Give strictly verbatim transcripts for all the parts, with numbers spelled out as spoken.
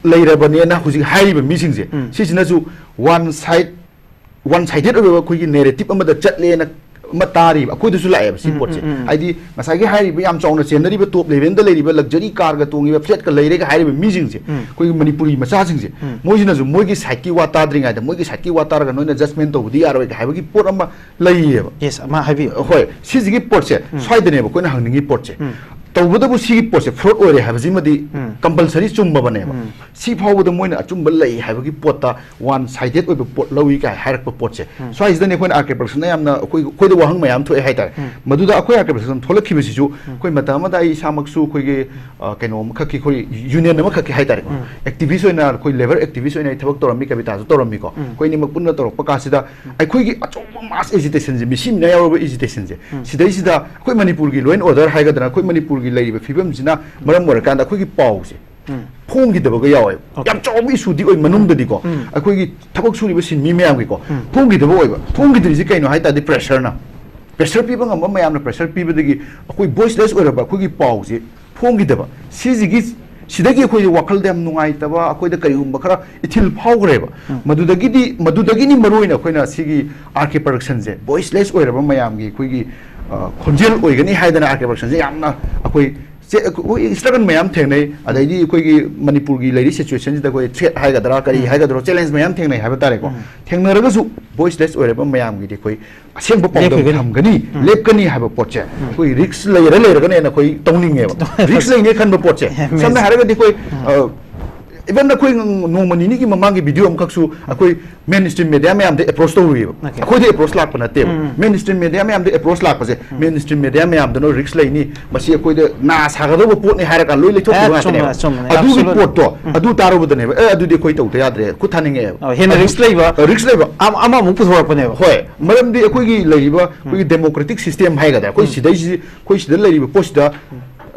ꯂꯩꯔꯕꯅꯦꯅ ꯍꯧꯖꯤꯛ ꯍꯥꯏꯔꯤꯕ ꯃꯤꯁꯤꯡꯁꯦ, ꯎꯝ꯫ ꯁꯤꯁꯤꯅꯁꯨ ꯋꯥꯟ ꯁꯥꯏꯠ, ꯋꯥꯟ ꯁꯥꯏꯗꯦꯠ ꯑꯣꯏꯕ ꯑꯩꯈꯣꯏꯒꯤ ꯅꯦꯔꯦꯇꯤꯞ ꯑꯃꯗ ꯆꯠꯂꯦꯅ ꯑꯃ ꯇꯥꯔꯤꯕ, ꯑꯩꯈꯣꯏꯗꯁꯨ ꯂꯥꯛꯑꯦꯕ ꯁꯤ ꯎꯝ, ꯄꯣꯠꯁꯦ꯫ ꯎꯝ, ꯎꯝ꯫ ꯍꯥꯏꯗꯤ ꯉꯁꯥꯏꯒꯤ ꯍꯥꯏꯔꯤꯕ ꯌꯥꯝ ꯆꯥꯎꯅ ꯆꯦꯟꯅꯔꯤꯕ, ꯇꯣꯞ ꯂꯦꯚꯦꯜꯗ ꯂꯩꯔꯤꯕ, ꯂꯛꯖꯔꯤ ꯀꯥꯔꯒ ꯇꯣꯡꯉꯤꯕ, ꯐ꯭ꯂꯦꯠꯀ ꯂꯩꯔꯦꯒ ꯍꯥꯏꯔꯤꯕ ꯃꯤꯁꯤꯡꯁꯦ, ꯎꯝ꯫ ꯑꯩꯈꯣꯏꯒꯤ ꯃꯅꯤꯄꯨꯔꯤ ꯃꯆꯥꯁꯤꯡꯁꯦ, ꯎꯝ꯫ ꯃꯣꯏꯁꯤꯅꯁꯨ ꯃꯣꯏꯒꯤ ꯁꯥꯏꯠꯀꯤ ꯋꯥ ꯇꯥꯗ꯭ꯔꯤꯉꯩꯗ, ꯃꯣꯏꯒꯤ ꯁꯥꯏꯠꯀꯤ ꯋꯥ ꯇꯥꯔꯒ ꯅꯣꯏꯅ ꯖꯁꯃꯦꯟ ꯇꯧꯕꯗꯤ ꯌꯥꯔꯣꯏꯒ ꯍꯥꯏꯕꯒꯤ ꯄꯣꯠ ꯑꯃ ꯂꯩꯌꯦꯕ꯫ ꯌꯦꯁ, ꯑꯃ ꯍꯥꯏꯕꯤꯌꯨ꯫ ꯍꯣꯏ, ꯁꯤꯁꯤꯒꯤ ꯄꯣꯠꯁꯦ, ꯎꯝ꯫ ꯁ꯭ꯋꯥꯏꯗꯅꯦꯕ ꯑꯩꯈꯣꯏꯅ ꯍꯪꯅꯤꯡꯉꯤ ꯄꯣꯠꯁꯦ꯫ ꯎꯝ꯫ ꯇꯧꯕꯇꯕꯨ ꯁꯤꯒꯤ ꯄꯣꯠꯁꯦ ꯐ꯭ꯔꯣꯗ ꯑꯣꯏꯔꯦ ꯍꯥꯏꯕꯁꯤꯃꯗꯤ ꯎꯝ꯫ ꯀꯝꯄꯜꯁꯔꯤ ꯆꯨꯝꯃꯕꯅꯦꯕ꯫ ꯎꯝ꯫ ꯁꯤ ꯐꯥꯎꯕꯗ ꯃꯣꯏꯅ ꯑꯆꯨꯝꯕ ꯂꯩ ꯍꯥꯏꯕꯒꯤ ꯄꯣꯠꯇ ꯋꯥꯟ ꯁꯥꯏꯗꯦꯠ ꯑꯣꯏꯕ ꯄꯣꯠ ꯂꯧꯏ ꯀꯥꯏ ꯍꯥꯏꯔꯛꯄ ꯄꯣꯠꯁꯦ, ꯎꯝ꯫ ꯁ꯭ꯋꯥꯏꯁꯤꯗꯅꯦ ꯑꯩꯈꯣꯏꯅ ꯑꯥꯔ ꯀꯦ ꯄ꯭ꯔꯗꯛꯁꯟꯗ ꯌꯥꯝꯅ ꯑꯩꯈꯣꯏ, ꯑꯩꯈꯣꯏꯗ ꯋꯥꯍꯪ ꯃꯌꯥꯝ ꯊꯣꯛꯑꯦ ꯍꯥꯏꯇꯥꯔꯦ꯫ ꯎꯝ꯫ ꯃꯗꯨꯗ ꯑꯩꯈꯣꯏ ꯑꯥꯔ ꯀꯦ ꯄ꯭ꯔꯗꯛꯁꯟ ꯊꯣꯛꯂꯛꯈꯤꯕꯁꯤꯁꯨ, ꯑꯩꯈꯣꯏ ꯃꯇꯝ ꯑꯃꯗ ꯑꯩ ꯏꯁꯥꯃꯛꯁꯨ ꯑꯩꯈꯣꯏꯒꯤ, ꯑ, ꯀꯩꯅꯣ ꯑꯃꯈꯛꯀꯤ, ꯑꯩꯈꯣꯏ ꯌꯨꯅꯤꯌꯟ ꯑꯃꯈꯛꯀꯤ ꯍꯥꯏꯇꯥꯔꯦꯀꯣ, ꯎꯝ꯫ ꯑꯦꯛꯇꯤꯚꯤꯁ ꯑꯣꯏꯅ, ꯑꯩꯈꯣꯏ ꯂꯦꯕꯔ ꯑꯦꯛꯇꯤꯚꯤꯁ ꯑꯣꯏꯅ ꯑꯩ ꯊꯕꯛ ꯇꯧꯔꯝꯃꯤ, ꯀꯕꯤꯇꯥꯁꯨ ꯇꯧꯔꯝꯃꯤꯀꯣ꯫ ꯎꯝ꯫ ꯑꯩꯈꯣꯏ ꯑꯅꯤꯃꯛ ꯄꯨꯟꯅ ꯇꯧꯔꯛꯄ ꯀꯥꯟꯁꯤꯗ ꯑꯩꯈꯣꯏꯒꯤ ꯑꯆꯧꯕ ꯃꯥꯁ ꯑꯦꯖꯤꯇꯦꯁꯟꯁꯦ, ꯃꯤꯁꯤ ꯃꯤꯅꯥ ꯌꯥꯎꯔꯕ ꯑꯦꯖꯤꯇꯦꯁꯟꯁꯦ, ꯎꯝ꯫ ꯁꯤꯗꯩꯁꯤꯗ ꯑꯩꯈꯣꯏ ꯃꯅꯤꯄꯨꯔꯒꯤ ꯂꯣ ꯑꯦꯟ ꯑꯣꯔꯗꯔ ꯍꯥꯏꯒꯗ꯭ꯔꯥ, ꯑꯩꯈꯣꯏ ꯃꯅꯤꯄꯨꯔꯒꯤ ꯂꯩꯔꯤꯕ ꯐꯤꯕꯝꯁꯤꯅ ꯃꯔꯝ ꯑꯣꯏꯔꯀꯥꯟꯗ ꯑꯩꯈꯣꯏꯒꯤ ꯄꯥꯎꯁꯦ ꯎꯝ꯫ ꯐꯣꯡꯈꯤꯗꯕꯒ ꯌꯥꯎꯋꯦꯕ꯫ Okay. ꯌꯥꯝ ꯆꯥꯎꯕ ꯏꯁꯨꯗꯤ ꯑꯣꯏ ꯃꯅꯨꯡꯗꯗꯤꯀꯣ, ꯎꯝ꯫ ꯑꯩꯈꯣꯏꯒꯤ ꯊꯕꯛ ꯁꯨꯔꯤꯕ ꯁꯤꯟꯃꯤ ꯃꯌꯥꯝꯒꯤꯀꯣ, ꯎꯝ꯫ ꯐꯣꯡꯈꯤꯗꯕ ꯑꯣꯏꯕ꯫ ꯐꯣꯡꯈꯤꯗ꯭ꯔꯤꯁꯤ ꯀꯩꯅꯣ ꯍꯥꯏ ꯇꯥꯔꯗꯤ, ꯄ꯭ꯔꯦꯁꯔꯅ, ꯄ꯭ꯔꯦꯁꯔ ꯄꯤꯕ ꯉꯝꯕ ꯃꯌꯥꯝꯅ ꯄ꯭ꯔꯦꯁꯔ ꯄꯤꯕꯗꯒꯤ ꯑꯩꯈꯣꯏ ꯚꯣꯏꯁꯂꯦꯁ ꯑꯣꯏꯔꯕ ꯑꯩꯈꯣꯏꯒꯤ ꯄꯥꯎꯁꯦ ꯐꯣꯡꯈꯤꯗꯕ꯫ ꯁꯤꯁꯤꯒꯤ, ꯁꯤꯗꯒꯤ ꯑꯩꯈꯣꯏꯁꯦ ꯋꯥꯈꯜꯗ ꯌꯥꯝ ꯅꯨꯡꯉꯥꯏꯇꯕ, ꯑꯩꯈꯣꯏꯗ ꯀꯔꯤꯒꯨꯝꯕ ꯈꯔ ꯏꯊꯤꯜ ꯐꯥꯎꯈ꯭ꯔꯦꯕ꯫ ꯎꯝ꯫ ꯃꯗꯨꯗꯒꯤꯗꯤ, ꯃꯗꯨꯗꯒꯤꯅꯤ ꯃꯔꯨ ꯑꯣꯏꯅ ꯑꯩꯈꯣꯏꯅ ꯁꯤꯒꯤ ꯑꯥꯔ ꯀꯦ ꯄ꯭ꯔꯗꯛꯁꯟꯁꯦ, ꯚꯣꯏꯁꯂꯦꯁ ꯑꯣꯏꯔꯕ ꯃꯌꯥꯝꯒꯤ ꯑꯩꯈꯣꯏꯒꯤ, ꯑ, ꯈꯣꯟꯖꯦꯜ ꯑꯣꯏꯒꯅꯤ ꯍꯥꯏꯗꯅ ꯑꯥꯔ ꯀꯦ ꯄ꯭ꯔꯗꯛꯁꯟꯁꯦ ꯌꯥꯝꯅ ꯑꯩꯈꯣꯏ ꯆꯦ-, ꯑꯩꯈꯣꯏ ꯁ꯭ꯇ꯭ꯔꯒꯜ ꯃꯌꯥꯝ ꯊꯦꯡꯅꯩ꯫ ꯑꯗꯩꯗꯤ ꯑꯩꯈꯣꯏꯒꯤ ꯃꯅꯤꯄꯨꯔꯒꯤ ꯂꯩꯔꯤ ꯁꯤꯆꯨꯋꯦꯁꯟꯁꯤꯗ ꯑꯩꯈꯣꯏ ꯊ꯭ꯔꯦꯠ ꯍꯥꯏꯒꯗ꯭ꯔꯥ, ꯀꯔꯤ ꯎꯝ꯫ ꯍꯥꯏꯒꯗ꯭ꯔꯣ, ꯆꯦꯂꯦꯟꯖ ꯃꯌꯥꯝ ꯊꯦꯡꯅꯩ ꯍꯥꯏꯕ ꯇꯥꯔꯦꯀꯣ꯫ ꯎꯝ꯫ ꯊꯦꯡꯅꯔꯒꯁꯨ ꯚꯣꯏꯁꯂꯦꯁ ꯑꯣꯏꯔꯕ ꯃꯌꯥꯝꯒꯤꯗꯤ ꯑꯩꯈꯣꯏ ꯑꯁꯦꯡꯕ ꯄꯥꯎꯗꯝ ꯂꯦꯞꯈꯤꯒꯅꯤ꯫ ꯊꯝꯒꯅꯤ, ꯎꯝ꯫ ꯂꯦꯞꯀꯅꯤ ꯍꯥꯏꯕ ꯄꯣꯠꯁꯦ, ꯎꯝ꯫ ꯑꯩꯈꯣꯏ ꯔꯤꯛꯁ ꯂꯩꯔ ꯂꯩꯔꯒꯅꯦꯅ ꯑꯩꯈꯣꯏ ꯇꯧꯅꯤꯡꯉꯦꯕ꯫ ꯔꯤꯛꯁ ꯂꯩꯅꯦ ꯈꯟꯕ ꯄꯣꯠꯁꯦ꯫ Yes. ꯁꯝꯅ ꯍꯥꯏꯔꯒꯗꯤ ꯑꯩꯈꯣꯏ, ꯎꯝ꯫ ꯑ, ꯏꯚꯟ ꯑꯩꯈꯣꯏ ꯅꯣꯡꯃ ꯅꯤꯅꯤꯒꯤ ꯃꯃꯥꯡꯒꯤ ꯚꯤꯗꯤꯑꯣ ꯑꯃꯈꯛꯁꯨ ꯑꯩꯈꯣꯏ ꯃꯦꯟ ꯁ꯭ꯇ꯭ꯔꯤꯝ ꯃꯦꯗꯤꯌꯥ ꯃꯌꯥꯝꯗ ꯑꯦꯄ꯭ꯔꯣꯁ ꯇꯧꯔꯨꯏꯕ꯫ Okay. ꯑꯩꯈꯣꯏꯗ ꯑꯦꯄ꯭ꯔꯣꯁ ꯂꯥꯛꯄ ꯅꯠꯇꯦꯕ꯫ ꯎꯝ꯫ ꯃꯦꯟ ꯁ꯭ꯇ꯭ꯔꯤꯝ ꯃꯦꯗꯤꯌꯥ ꯃꯌꯥꯝꯗ ꯑꯦꯄ꯭ꯔꯣꯁ ꯂꯥꯛꯄꯁꯦ, ꯎꯝ꯫ ꯃꯦꯟ ꯁ꯭ꯇ꯭ꯔꯤꯝ ꯃꯦꯗꯤꯌꯥ ꯃꯌꯥꯝꯗꯨꯅ ꯔꯤꯛꯁ ꯂꯩꯅꯤ, ꯃꯁꯤ ꯑꯩꯈꯣꯏꯗ ꯅꯥ ꯁꯥꯒꯗꯧꯕ ꯄꯣꯠꯅꯤ ꯍꯥꯏꯔꯀꯥꯟꯗ ꯂꯣꯏ ꯂꯩꯊꯣꯛꯈꯤꯕ ꯑꯦ, ꯆꯨꯝꯃꯦ, ꯉꯥꯛꯇꯅꯦꯕ꯫ ꯆꯨꯝꯃꯦ, ꯑꯗꯨꯒꯤ absolutely꯫ ꯄꯣꯠꯇꯣ, ꯎꯝ꯫ ꯑꯗꯨ ꯇꯥꯔꯨꯕꯗꯅꯦꯕ, "ꯑꯦ, ꯑꯗꯨꯗꯤ ꯑꯩꯈꯣꯏ ꯇꯧꯗ ꯌꯥꯗ꯭ꯔꯦ, ꯈꯨꯠ ꯊꯥꯅꯤꯡꯉꯛꯑꯦꯕ"꯫ ꯑꯣ, ꯍꯦꯟꯅ ꯑꯗꯨ, ꯔꯤꯛꯁ ꯂꯩꯕ ꯑ, ꯔꯤꯛꯁ ꯂꯩꯕ꯫ ꯑꯃ-, ꯑꯃꯃꯨꯛ ꯄꯨꯊꯣꯔꯛꯄꯅꯦꯕ꯫ ꯍꯣꯏ, ꯃꯔꯝꯗꯤ ꯑꯩꯈꯣꯏꯒꯤ ꯂꯩꯔꯤꯕ ꯑꯩꯈꯣꯏꯒꯤ ꯗꯦꯃꯣꯀ꯭ꯔꯦꯇꯤꯛ ꯁꯤꯁꯇꯦꯝ ꯍꯥꯏꯒꯗ꯭ꯔꯥ, ꯑꯩꯈꯣꯏ ꯎꯝ꯫ ꯁꯤꯗꯩꯁꯤ, ꯑꯩꯈꯣꯏ ꯁꯤꯗ ꯂꯩꯔꯤꯕ ꯄꯣꯠꯁꯤꯗ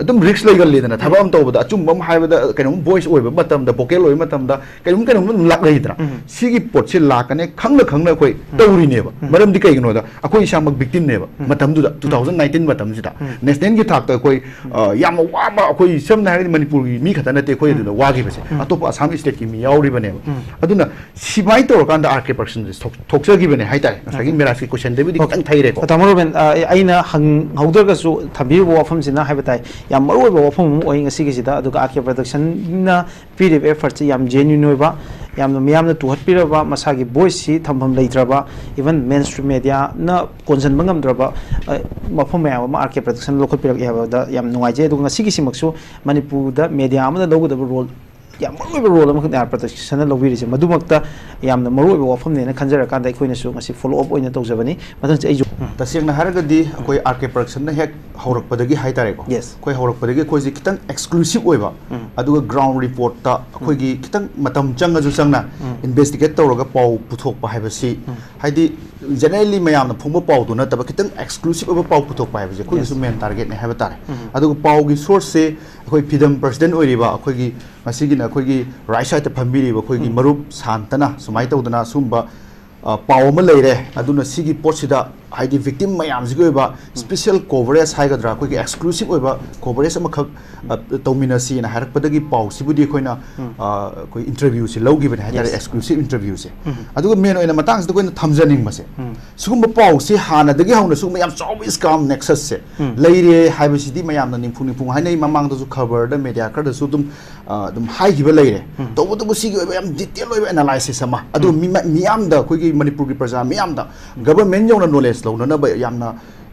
ꯑꯗꯨꯝ ꯔꯤꯛꯁ ꯂꯩꯒꯜꯂꯤꯗꯅ, ꯊꯕꯛ ꯑꯃ ꯇꯧꯕꯗ ꯑꯆꯨꯝꯕ ꯑꯃ ꯍꯥꯏꯕꯗ, ꯀꯩꯅꯣꯝ ꯚꯣꯏꯁ ꯑꯣꯏꯕ ꯃꯇꯝꯗ, ꯚꯣꯀꯦꯜ ꯑꯣꯏꯕ ꯃꯇꯝꯗ, ꯀꯩꯅꯣꯝ ꯀꯩꯅꯣꯝ ꯑꯗꯨꯝ ꯂꯥꯛꯅꯩꯗꯅ꯫ ꯎꯝ꯫ ꯁꯤꯒꯤ ꯄꯣꯠꯁꯦ ꯂꯥꯛꯀꯅꯤ ꯈꯪꯅ ꯈꯪꯅ ꯑꯩꯈꯣꯏ ꯎꯝ꯫ ꯇꯧꯔꯤꯅꯦꯕ꯫ ꯎꯝ꯫ ꯃꯔꯝꯗꯤ ꯀꯩꯒꯤꯅꯣꯗ, ꯑꯩꯈꯣꯏ ꯏꯁꯥꯃꯛ ꯕꯤꯛꯇꯤꯝꯅꯦꯕ꯫ ꯎꯝ꯫ ꯃꯇꯝꯗꯨꯗ, ꯎꯝ꯫ ꯇꯨ ꯊꯥꯎꯖꯟ ꯅꯥꯏꯟꯇꯤꯟ ꯃꯇꯝꯁꯤꯗ, ꯎꯝ꯫ ꯅꯦꯁꯅꯦꯜꯒꯤ ꯊꯥꯛꯇ ꯑꯩꯈꯣꯏ, ꯑ, ꯌꯥꯝꯅ ꯋꯥꯕ, ꯑꯩꯈꯣꯏ ꯁꯝꯅ ꯍꯥꯏꯔꯒꯗꯤ ꯃꯅꯤꯄꯨꯔꯒꯤ ꯃꯤ ꯈꯛꯇ ꯅꯠꯇꯦ ꯑꯩꯈꯣꯏ ꯎꯝ꯫ ꯑꯗꯨꯗ ꯋꯥꯈꯤꯕꯁꯦ꯫ ꯎꯝ꯫ ꯑꯇꯣꯞꯄ ꯑꯁꯥꯝ ꯁ꯭ꯇꯦꯠꯀꯤ ꯃꯤ ꯌꯥꯎꯔꯤꯕꯅꯦꯕ꯫ ꯎꯝ꯫ ꯑꯗꯨꯅ ꯁꯤꯃꯥꯏꯅ ꯇꯧꯔꯀꯥꯟꯗ ꯑꯥꯔ ꯀꯦ ꯄ꯭ꯔꯗꯛꯁꯟꯁꯦ ꯊꯣꯛ-, ꯊꯣꯛꯆꯈꯤꯕꯅꯦ ꯍꯥꯏꯇꯥꯔꯦ꯫ ꯉꯁꯥꯏꯒꯤ ꯑꯣꯀꯦ꯫ ꯃꯤꯔꯥꯖꯀꯤ ꯀꯣꯏꯁꯟꯗꯒꯤꯕꯨꯗꯤ ꯑꯣꯀꯦ꯫ ꯈꯤꯇꯪ ꯊꯩꯔꯦꯀꯣ꯫ ꯇꯥꯃꯣ ꯔꯣꯕꯤꯟ, ꯑ, ꯑꯩ-, ꯑꯩꯅ ꯍꯪꯍꯧꯗ꯭ꯔꯒꯁꯨ ꯊꯝꯕꯤꯔꯤꯕ ꯋꯥꯐꯝꯁꯤꯅ ꯍꯥꯏꯕ ꯇꯥꯏ, ꯌꯥꯝ ꯃꯔꯨꯑꯣꯏꯕ ꯋꯥꯐꯝ ꯑꯃ ꯑꯣꯏ ꯉꯁꯤꯒꯤꯁꯤꯗ꯫ ꯑꯗꯨꯒ ꯑꯥꯔ ꯀꯦ ꯄ꯭ꯔꯗꯛꯁꯟꯅ ꯄꯤꯔꯤꯕ ꯑꯦꯐꯔꯠꯁꯤ ꯌꯥꯝ ꯖꯦꯅ꯭ꯌꯨꯟ ꯑꯣꯏꯕ, ꯌꯥꯝꯅ ꯃꯤꯌꯥꯝꯅ ꯇꯨꯍꯠꯄꯤꯔꯕ, ꯃꯁꯥꯒꯤ ꯚꯣꯏꯁꯁꯤ ꯊꯝꯐꯝ ꯂꯩꯇ꯭ꯔꯕ, ꯏꯚꯟ ꯃꯦꯟ ꯁ꯭ꯇ꯭ꯔꯤꯝ ꯃꯦꯗꯤꯌꯥꯅ ꯀꯣꯟꯁꯤꯟꯕ ꯉꯝꯗ꯭ꯔꯕ, ꯑ, ꯃꯐꯝ ꯃꯌꯥꯝ ꯑꯃ ꯑꯥꯔ ꯀꯦ ꯄ꯭ꯔꯗꯛꯁꯟꯅ ꯂꯧꯈꯠꯄꯤꯔꯛꯑꯦ ꯍꯥꯏꯕꯗ ꯌꯥꯝ ꯅꯨꯡꯉꯥꯏꯖꯩ꯫ ꯑꯗꯨꯒ ꯉꯁꯤꯒꯤꯁꯤꯃꯛꯁꯨ ꯃꯅꯤꯄꯨꯔꯗ ꯃꯦꯗꯤꯌꯥ ꯑꯃꯅ ꯂꯧꯒꯗꯕ ꯔꯣꯜ, ꯌꯥꯝ ꯃꯔꯨꯑꯣꯏꯕ ꯔꯣꯜ ꯑꯃꯈꯛꯅꯦ ꯑꯥꯔ ꯄ꯭ꯔꯗꯛꯁꯟꯅ ꯂꯧꯕꯤꯔꯤꯁꯦ꯫ ꯃꯗꯨꯃꯛꯇ ꯌꯥꯝꯅ ꯃꯔꯨꯑꯣꯏꯕ ꯋꯥꯐꯝꯅꯦꯅ ꯈꯟꯖꯔꯀꯥꯟꯗ ꯑꯩꯈꯣꯏꯅꯁꯨ ꯉꯁꯤ ꯐꯣꯂꯣ ꯑꯞ ꯑꯣꯏꯅ ꯇꯧꯖꯕꯅꯤ꯫ ꯃꯊꯪꯁꯦ ꯑꯩꯁꯨ ꯎꯝ꯫ ꯇꯁꯦꯡꯅ ꯍꯥꯏꯔꯒꯗꯤ ꯑꯩꯈꯣꯏ ꯑꯥꯔ ꯀꯦ ꯄ꯭ꯔꯗꯛꯁꯟꯅ ꯍꯦꯛ ꯍꯧꯔꯛꯄꯗꯒꯤ ꯍꯥꯏꯇꯥꯔꯦꯀꯣ, ꯌꯦꯁ꯫ ꯑꯩꯈꯣꯏ ꯍꯧꯔꯛꯄꯗꯒꯤ ꯑꯩꯈꯣꯏꯁꯦ ꯈꯤꯇꯪ ꯑꯦꯛꯁꯀ꯭ꯂꯨꯁꯤꯞ ꯑꯣꯏꯕ, ꯎꯝ꯫ ꯑꯗꯨꯒ ꯒ꯭ꯔꯥꯎꯟ ꯔꯤꯄꯣꯔꯠꯇ ꯑꯩꯈꯣꯏꯒꯤ ꯎꯝ꯫ ꯈꯤꯇꯪ ꯃꯇꯝ ꯆꯪꯉꯁꯨ ꯆꯪꯅ ꯎꯝ꯫ ꯏꯟꯚꯦꯁꯇꯤꯒꯦꯠ ꯇꯧꯔꯒ ꯄꯥꯎ ꯄꯨꯊꯣꯛꯄ ꯍꯥꯏꯕꯁꯤ, ꯎꯝ꯫ ꯍꯥꯏꯗꯤ ꯖꯦꯅꯔꯦꯜꯂꯤ ꯃꯌꯥꯝꯅ ꯐꯣꯡꯕ ꯄꯥꯎꯗꯨ ꯅꯠꯇꯕ ꯈꯤꯇꯪ ꯑꯦꯛꯁꯀ꯭ꯂꯨꯁꯤꯞ ꯑꯣꯏꯕ ꯄꯥꯎ ꯄꯨꯊꯣꯛꯄ ꯍꯥꯏꯕꯁꯦ ꯑꯩꯈꯣꯏꯒꯤꯁꯨ ꯌꯦꯁ꯫ ꯃꯦꯟ ꯇꯥꯔꯒꯦꯠꯅꯦ ꯍꯥꯏꯕ ꯇꯥꯔꯦ꯫ ꯎꯝ꯫ ꯑꯗꯨꯒ ꯄꯥꯎꯒꯤ ꯁꯣꯔꯁꯁꯦ ꯑꯩꯈꯣꯏ ꯐꯤꯗꯝ ꯄ꯭ꯔꯁꯤꯗꯦꯟ ꯑꯣꯏꯔꯤꯕ ꯑꯩꯈꯣꯏꯒꯤ ꯉꯁꯤꯒꯤꯅ ꯑꯩꯈꯣꯏꯒꯤ ꯔꯥꯏꯠ ꯁꯥꯏꯠꯇ ꯐꯝꯕꯤꯔꯤꯕ ꯑꯩꯈꯣꯏꯒꯤ ꯎꯝ꯫ ꯃꯔꯨꯞ ꯁꯥꯟꯇꯅ ꯁꯨꯃꯥꯏꯅ ꯇꯧꯗꯅ ꯁꯤꯒꯨꯝꯕ, ꯑ, ꯄꯥꯎ ꯑꯃ ꯂꯩꯔꯦ, ꯑꯗꯨꯅ ꯁꯤꯒꯤ ꯄꯣꯠꯁꯤꯗ ꯍꯥꯏꯗꯤ ꯚꯤꯛꯇꯤꯝ ꯃꯌꯥꯝꯁꯤꯒꯤ ꯑꯣꯏꯕ ꯎꯝ꯫ ꯁ꯭ꯄꯤꯁꯦꯜ ꯀꯣꯚꯔꯦꯖ ꯍꯥꯏꯒꯗ꯭ꯔꯥ, ꯑꯩꯈꯣꯏꯒꯤ ꯑꯦꯛꯁꯀ꯭ꯂꯨꯁꯤꯞ ꯑꯣꯏꯕ ꯀꯣꯚꯔꯦꯖ ꯑꯃꯈꯛ, ꯑ, ꯇꯧꯃꯤꯟꯅꯁꯤꯅ ꯍꯥꯏꯔꯛꯄꯗꯒꯤ ꯄꯥꯎꯁꯤꯕꯨꯗꯤ ꯑꯩꯈꯣꯏꯅ, ꯎꯝ꯫ ꯑ, ꯑꯩꯈꯣꯏ ꯏꯟꯇꯔꯚ꯭ꯌꯨꯁꯤ ꯂꯧꯈꯤꯕꯅꯦ ꯍꯥꯏꯇꯥꯔꯦ, ꯌꯦꯁ꯫ ꯑꯦꯛꯁꯀ꯭ꯂꯨꯁꯤꯞ ꯏꯟꯇꯔꯚ꯭ꯌꯨꯁꯦ꯫ ꯎꯝ꯫ ꯑꯗꯨꯒ ꯃꯦꯟ ꯑꯣꯏꯅ ꯃꯇꯥꯡꯁꯤꯗ ꯑꯩꯈꯣꯏꯅ ꯊꯝꯖꯅꯤꯡꯕꯁꯦ, ꯎꯝ꯫ ꯁꯤꯒꯨꯝꯕ ꯄꯥꯎꯁꯦ ꯍꯥꯟꯅꯗꯒꯤ ꯍꯧꯅ ꯁꯤꯒꯨꯝꯕ ꯌꯥꯝ ꯆꯥꯎꯕ ꯁ꯭ꯀꯥꯝ ꯅꯦꯛꯁꯁꯁꯦ ꯎꯝ꯫ ꯂꯩꯔꯦ ꯍꯥꯏꯕꯁꯤꯗꯤ ꯃꯌꯥꯝꯅ ꯅꯤꯡꯐꯨ ꯅꯤꯡꯐꯨ ꯍꯥꯏꯅꯩ꯫ ꯃꯃꯥꯡꯗꯁꯨ ꯈꯕꯔꯗ, ꯃꯦꯗꯤꯌꯥ ꯈꯔꯗꯁꯨ ꯑꯗꯨꯝ, ꯑ, ꯑꯗꯨꯝ ꯍꯥꯏꯈꯤꯕ ꯂꯩꯔꯦ꯫ ꯎꯝ꯫ ꯇꯧꯕꯇꯕꯨ ꯁꯤꯒꯤ ꯑꯣꯏꯕ ꯌꯥꯝ ꯗꯤꯇꯦꯜ ꯑꯣꯏꯕ ꯑꯦꯅꯥꯂꯥꯏꯁꯤꯁ ꯑꯃ, ꯑꯗꯨ ꯎꯝ꯫ ꯃꯤ-, ꯃꯤꯌꯥꯝꯗ, ꯑꯩꯈꯣꯏꯒꯤ ꯃꯅꯤꯄꯨꯔꯒꯤ ꯄ꯭ꯔꯖꯥ ꯃꯤꯌꯥꯝꯗ ꯒꯚꯔꯟꯃꯦꯟꯠ ꯌꯧꯅ ꯅꯣꯂꯦꯖ ꯂꯧꯅꯅꯕ ꯌꯥꯝꯅ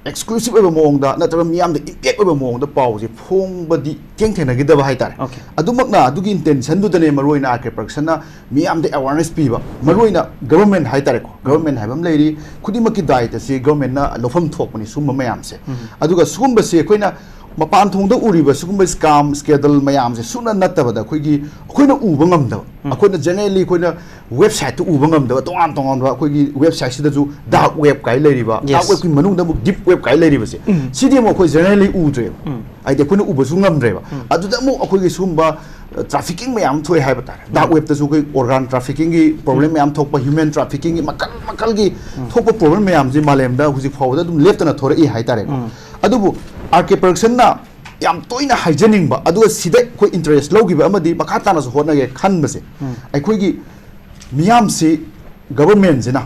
ꯑꯦꯛꯁꯀ꯭ꯂꯨꯁꯤꯞ ꯑꯣꯏꯕ ꯃꯑꯣꯡꯗ ꯅꯠꯇ꯭ꯔꯒ ꯃꯤꯌꯥꯝꯗ ꯏꯝꯄꯦꯛ ꯑꯣꯏꯕ ꯃꯑꯣꯡꯗ ꯄꯥꯎꯁꯦ ꯐꯣꯡꯕꯗꯤ ꯏꯊꯦꯡ ꯊꯦꯡꯅꯈꯤꯗꯕ ꯍꯥꯏꯇꯥꯔꯦ꯫ ꯑꯣꯀꯦ꯫ ꯑꯗꯨꯃꯛꯅ ꯑꯗꯨꯒꯤ ꯏꯟꯇꯦꯟꯁꯟꯗꯨꯗꯅꯦ ꯃꯔꯨꯑꯣꯏꯅ ꯑꯥꯔ ꯀꯦ ꯄ꯭ꯔꯗꯛꯁꯟꯅ ꯃꯤꯌꯥꯝꯗ ꯑꯦꯋꯥꯔꯅꯦꯁ ꯄꯤꯕ, ꯃꯔꯨꯑꯣꯏꯅ ꯒꯚꯔꯟꯃꯦꯟꯠ ꯍꯥꯏꯇꯥꯔꯦꯀꯣ, ꯒꯚꯔꯟꯃꯦꯟꯠ ꯍꯥꯏꯕ ꯑꯃ ꯂꯩꯔꯤ, ꯈꯨꯗꯤꯡꯃꯛꯀꯤ ꯗꯥꯏꯇꯁꯤ ꯒꯚꯔꯟꯃꯦꯟꯠꯅ ꯂꯧꯐꯝ ꯊꯣꯛꯄꯅꯤ ꯁꯤꯒꯨꯝꯕ ꯃꯌꯥꯝꯁꯦ꯫ ꯎꯝ꯫ ꯑꯗꯨꯒ ꯁꯤꯒꯨꯝꯕꯁꯤ ꯑꯩꯈꯣꯏꯅ ꯃꯄꯥꯟ ꯊꯣꯡꯗ ꯎꯔꯤꯕ ꯁꯤꯒꯨꯝꯕ scam scandal ꯃꯌꯥꯝꯁꯦ ꯁꯨꯡꯅ ꯅꯠꯇꯕꯗ ꯑꯩꯈꯣꯏꯒꯤ ꯑꯩꯈꯣꯏꯅ ꯎꯕ ꯉꯝꯗꯕ, ꯑꯩꯈꯣꯏꯅ generally ꯑꯩꯈꯣꯏꯅ websiteꯇ ꯎꯕ ꯉꯝꯗꯕ ꯇꯣꯉꯥꯟ ꯇꯣꯉꯥꯟꯕ ꯑꯩꯈꯣꯏꯒꯤ websiteꯁꯤꯗꯁꯨ dark web ꯀꯥꯏ ꯂꯩꯔꯤꯕ, dark webꯀꯤ ꯃꯅꯨꯡꯗ ꯑꯃꯨꯛ deep web ꯀꯥꯏ ꯂꯩꯔꯤꯕꯁꯦ, ꯁꯤꯗꯤ ꯑꯃꯨꯛ ꯑꯩꯈꯣꯏ generally ꯎꯗ꯭ꯔꯦꯕ꯫ ꯍꯥꯏꯗꯤ ꯑꯩꯈꯣꯏꯅ ꯎꯕꯁꯨ ꯉꯝꯗ꯭ꯔꯦꯕ꯫ ꯑꯗꯨꯗ ꯑꯃꯨꯛ ꯑꯩꯈꯣꯏꯒꯤ ꯁꯤꯒꯨꯝꯕ trafficking ꯃꯌꯥꯝ ꯊꯣꯛꯑꯦ ꯍꯥꯏꯕ ꯇꯥꯔꯦ꯫ Dark webꯇꯁꯨ ꯑꯩꯈꯣꯏ organ traffickingꯒꯤ problem ꯃꯌꯥꯝ ꯊꯣꯛꯄ, human traffickingꯒꯤ ꯃꯈꯜ ꯃꯈꯜꯒꯤ ꯊꯣꯛꯄ problem ꯃꯌꯥꯝꯁꯤ ꯃꯥꯂꯦꯝꯗ ꯍꯧꯖꯤꯛ ꯐꯥꯎꯕꯗ ꯑꯗꯨꯝ ꯂꯦꯞꯇꯅ ꯊꯣꯔꯛꯏ ꯍꯥꯏꯇꯥꯔꯦꯀꯣ꯫ ꯑꯗꯨꯕꯨ RK Productionꯅ ꯌꯥꯝ ꯇꯣꯏꯅ ꯍꯥꯏꯖꯅꯤꯡꯕ, ꯑꯗꯨꯒ ꯁꯤꯗ ꯑꯩꯈꯣꯏ interest ꯂꯧꯈꯤꯕ ꯑꯃꯗꯤ ꯃꯈꯥ ꯇꯥꯅꯁꯨ ꯍꯣꯠꯅꯒꯦ ꯈꯟꯕꯁꯦ, ꯑꯩꯈꯣꯏꯒꯤ ꯃꯤꯌꯥꯝꯁꯤ, governmentꯁꯤꯅ,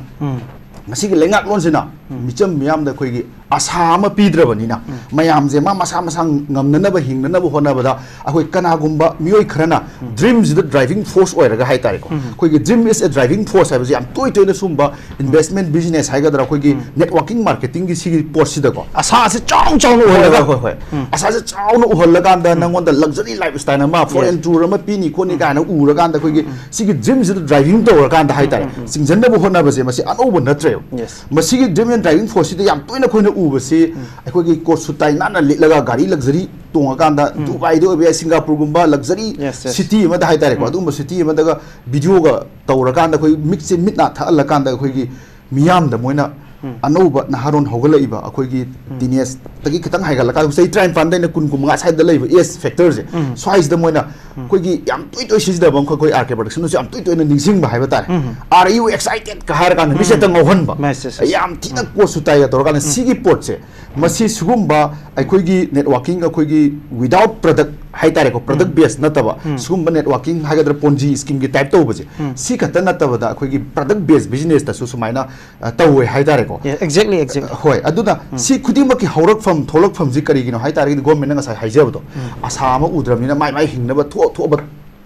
ꯉꯁꯤꯒꯤ ꯂꯩꯉꯥꯛꯂꯣꯟꯁꯤꯅ ꯃꯤꯆꯝ ꯃꯤꯌꯥꯝꯗ ꯑꯩꯈꯣꯏꯒꯤ ꯑꯁꯥ ꯑꯃ ꯄꯤꯗ꯭ꯔꯕꯅꯤꯅ, ꯃꯌꯥꯝꯁꯦ ꯃꯥ ꯃꯁꯥ ꯃꯁꯥ ꯉꯝꯅꯅꯕ, ꯍꯤꯡꯅꯅꯕ ꯍꯣꯠꯅꯕꯗ ꯑꯩꯈꯣꯏ ꯀꯅꯥꯒꯨꯝꯕ ꯃꯤꯑꯣꯏ ꯈꯔꯅ dreamꯁꯤꯗ driving force ꯑꯣꯏꯔꯒ ꯍꯥꯏꯇꯥꯔꯦꯀꯣ꯫ ꯑꯩꯈꯣꯏꯒꯤ dream is a driving force ꯍꯥꯏꯕꯁꯦ ꯌꯥꯝ ꯇꯣꯏ ꯇꯣꯏꯅ ꯁꯤꯒꯨꯝꯕ investment business ꯍꯥꯏꯒꯗ꯭ꯔꯥ, ꯑꯩꯈꯣꯏꯒꯤ networking marketingꯒꯤ ꯁꯤꯒꯤ ꯄꯣꯠꯁꯤꯗꯀꯣ, ꯑꯁꯥꯁꯦ ꯆꯥꯎ ꯆꯥꯎꯅ ꯍꯣꯏ, ꯎꯍꯜꯂꯒ꯫ ꯍꯣꯏ, ꯍꯣꯏ, ꯍꯣꯏ꯫ ꯑꯁꯥꯁꯦ ꯆꯥꯎꯅ ꯎꯍꯜꯂꯀꯥꯟꯗ ꯅꯪꯉꯣꯟꯗ luxury lifestyle ꯑꯃ, foreign tour ꯑꯃ ꯄꯤꯅꯤ ꯈꯣꯠꯅꯤ ꯀꯥꯏꯅ ꯎꯔꯀꯥꯟꯗ ꯑꯩꯈꯣꯏꯒꯤ ꯁꯤꯒꯤ dreamꯁꯤꯗ driving ꯇꯧꯔꯀꯥꯟꯗ ꯍꯥꯏꯇꯥꯔꯦ, ꯆꯤꯡꯁꯤꯟꯅꯕ ꯍꯣꯠꯅꯕꯁꯦ ꯃꯁꯤ ꯑꯅꯧꯕ ꯅꯠꯇ꯭ꯔꯦꯕ꯫ ꯃꯁꯤꯒꯤ dream and driving forceꯁꯤꯗ ꯌꯥꯝ ꯇꯣꯏꯅ ꯑꯩꯈꯣꯏꯅ ꯎꯕꯁꯤ, ꯑꯩꯈꯣꯏꯒꯤ coat suit tie ꯅꯥꯟꯅ ꯂꯤꯠꯂꯒ ꯒꯥꯔꯤ luxury ꯇꯣꯡꯉꯀꯥꯟꯗ, ꯗꯨꯕꯥꯏꯗ ꯑꯣꯏꯕ ꯌꯥꯏ, ꯁꯤꯡꯒꯥꯄꯨꯔꯒꯨꯝꯕ luxury city ꯑꯃꯗ ꯍꯥꯏꯇꯥꯔꯦꯀꯣ, ꯑꯗꯨꯒꯨꯝꯕ city ꯑꯃꯗꯒ videoꯒ ꯇꯧꯔꯀꯥꯟꯗ ꯑꯩꯈꯣꯏ ꯃꯤꯠꯁꯦ ꯃꯤꯠ ꯅꯥ ꯊꯛꯍꯜꯂꯀꯥꯟꯗ ꯑꯩꯈꯣꯏꯒꯤ ꯃꯤꯌꯥꯝꯗ ꯃꯣꯏꯅ ꯑꯅꯧꯕ ꯅꯍꯥꯔꯣꯟ ꯍꯧꯒꯠꯂꯛꯏꯕ ꯑꯩꯈꯣꯏꯒꯤ teenageꯇꯒꯤ ꯈꯤꯇꯪ ꯍꯥꯏꯒꯠꯂꯀꯥꯟꯗ, ꯆꯍꯤ ꯇꯔꯥꯅꯤꯄꯥꯟꯗꯩꯅ ꯀꯨꯟ, ꯀꯨꯟꯃꯉꯥ ꯁ꯭ꯋꯥꯏꯗ ꯂꯩꯕ age factorꯁꯦ, ꯁ꯭ꯋꯥꯏꯁꯤꯗ ꯃꯣꯏꯅ ꯑꯩꯈꯣꯏꯒꯤ ꯌꯥꯝ ꯇꯣꯏ ꯇꯣꯏ ꯁꯤꯖꯤꯟꯅꯕ ꯑꯃꯈꯛ ꯑꯩꯈꯣꯏ RK Productionꯅꯁꯨ ꯌꯥꯝ ꯇꯣꯏ ꯇꯣꯏꯅ ꯅꯤꯡꯁꯤꯡꯕ ꯍꯥꯏꯕ ꯇꯥꯔꯦ꯫ Are you excited ꯀ ꯍꯥꯏꯔꯀꯥꯟꯗ ꯃꯤꯁꯦ ꯍꯦꯛꯇ ꯉꯥꯎꯍꯟꯕ꯫ ꯌꯥꯝ ꯊꯤꯅ coat suit tieꯒ ꯇꯧꯔꯀꯥꯟꯗ ꯁꯤꯒꯤ ꯄꯣꯠꯁꯦ, ꯃꯁꯤ ꯁꯤꯒꯨꯝꯕ ꯑꯩꯈꯣꯏꯒꯤ networking, ꯑꯩꯈꯣꯏꯒꯤ without product ꯍꯥꯏꯇꯥꯔꯦꯀꯣ, product base ꯅꯠꯇꯕ ꯁꯤꯒꯨꯝꯕ networking ꯍꯥꯏꯒꯗ꯭ꯔꯥ, Ponzi schemeꯒꯤ type ꯇꯧꯕꯁꯦ, ꯁꯤ ꯈꯛꯇ ꯅꯠꯇꯕꯗ ꯑꯩꯈꯣꯏꯒꯤ product base businessꯇꯁꯨ ꯁꯨꯃꯥꯏꯅ ꯑ, ꯇꯧꯋꯦ ꯍꯥꯏꯇꯥꯔꯦꯀꯣ꯫ Exactly, exactly. ꯍꯣꯏ, ꯑꯗꯨꯅ ꯁꯤ ꯈꯨꯗꯤꯡꯃꯛꯀꯤ ꯍꯧꯔꯛꯐꯝ, ꯊꯣꯛꯂꯛꯐꯝꯁꯤ ꯀꯔꯤꯒꯤꯅꯣ ꯍꯥꯏꯇꯥꯔꯒꯗꯤ, governmentꯅ ꯉꯁꯥꯏ ꯍꯥꯏꯖꯕꯗꯣ, ꯑꯁꯥ ꯑꯃ ꯎꯗ꯭ꯔꯕꯅꯤꯅ ꯃꯥꯏ ꯃꯥꯏ ꯍꯤꯡꯅꯕ ꯊꯣꯛ ꯊꯣꯛꯑꯕ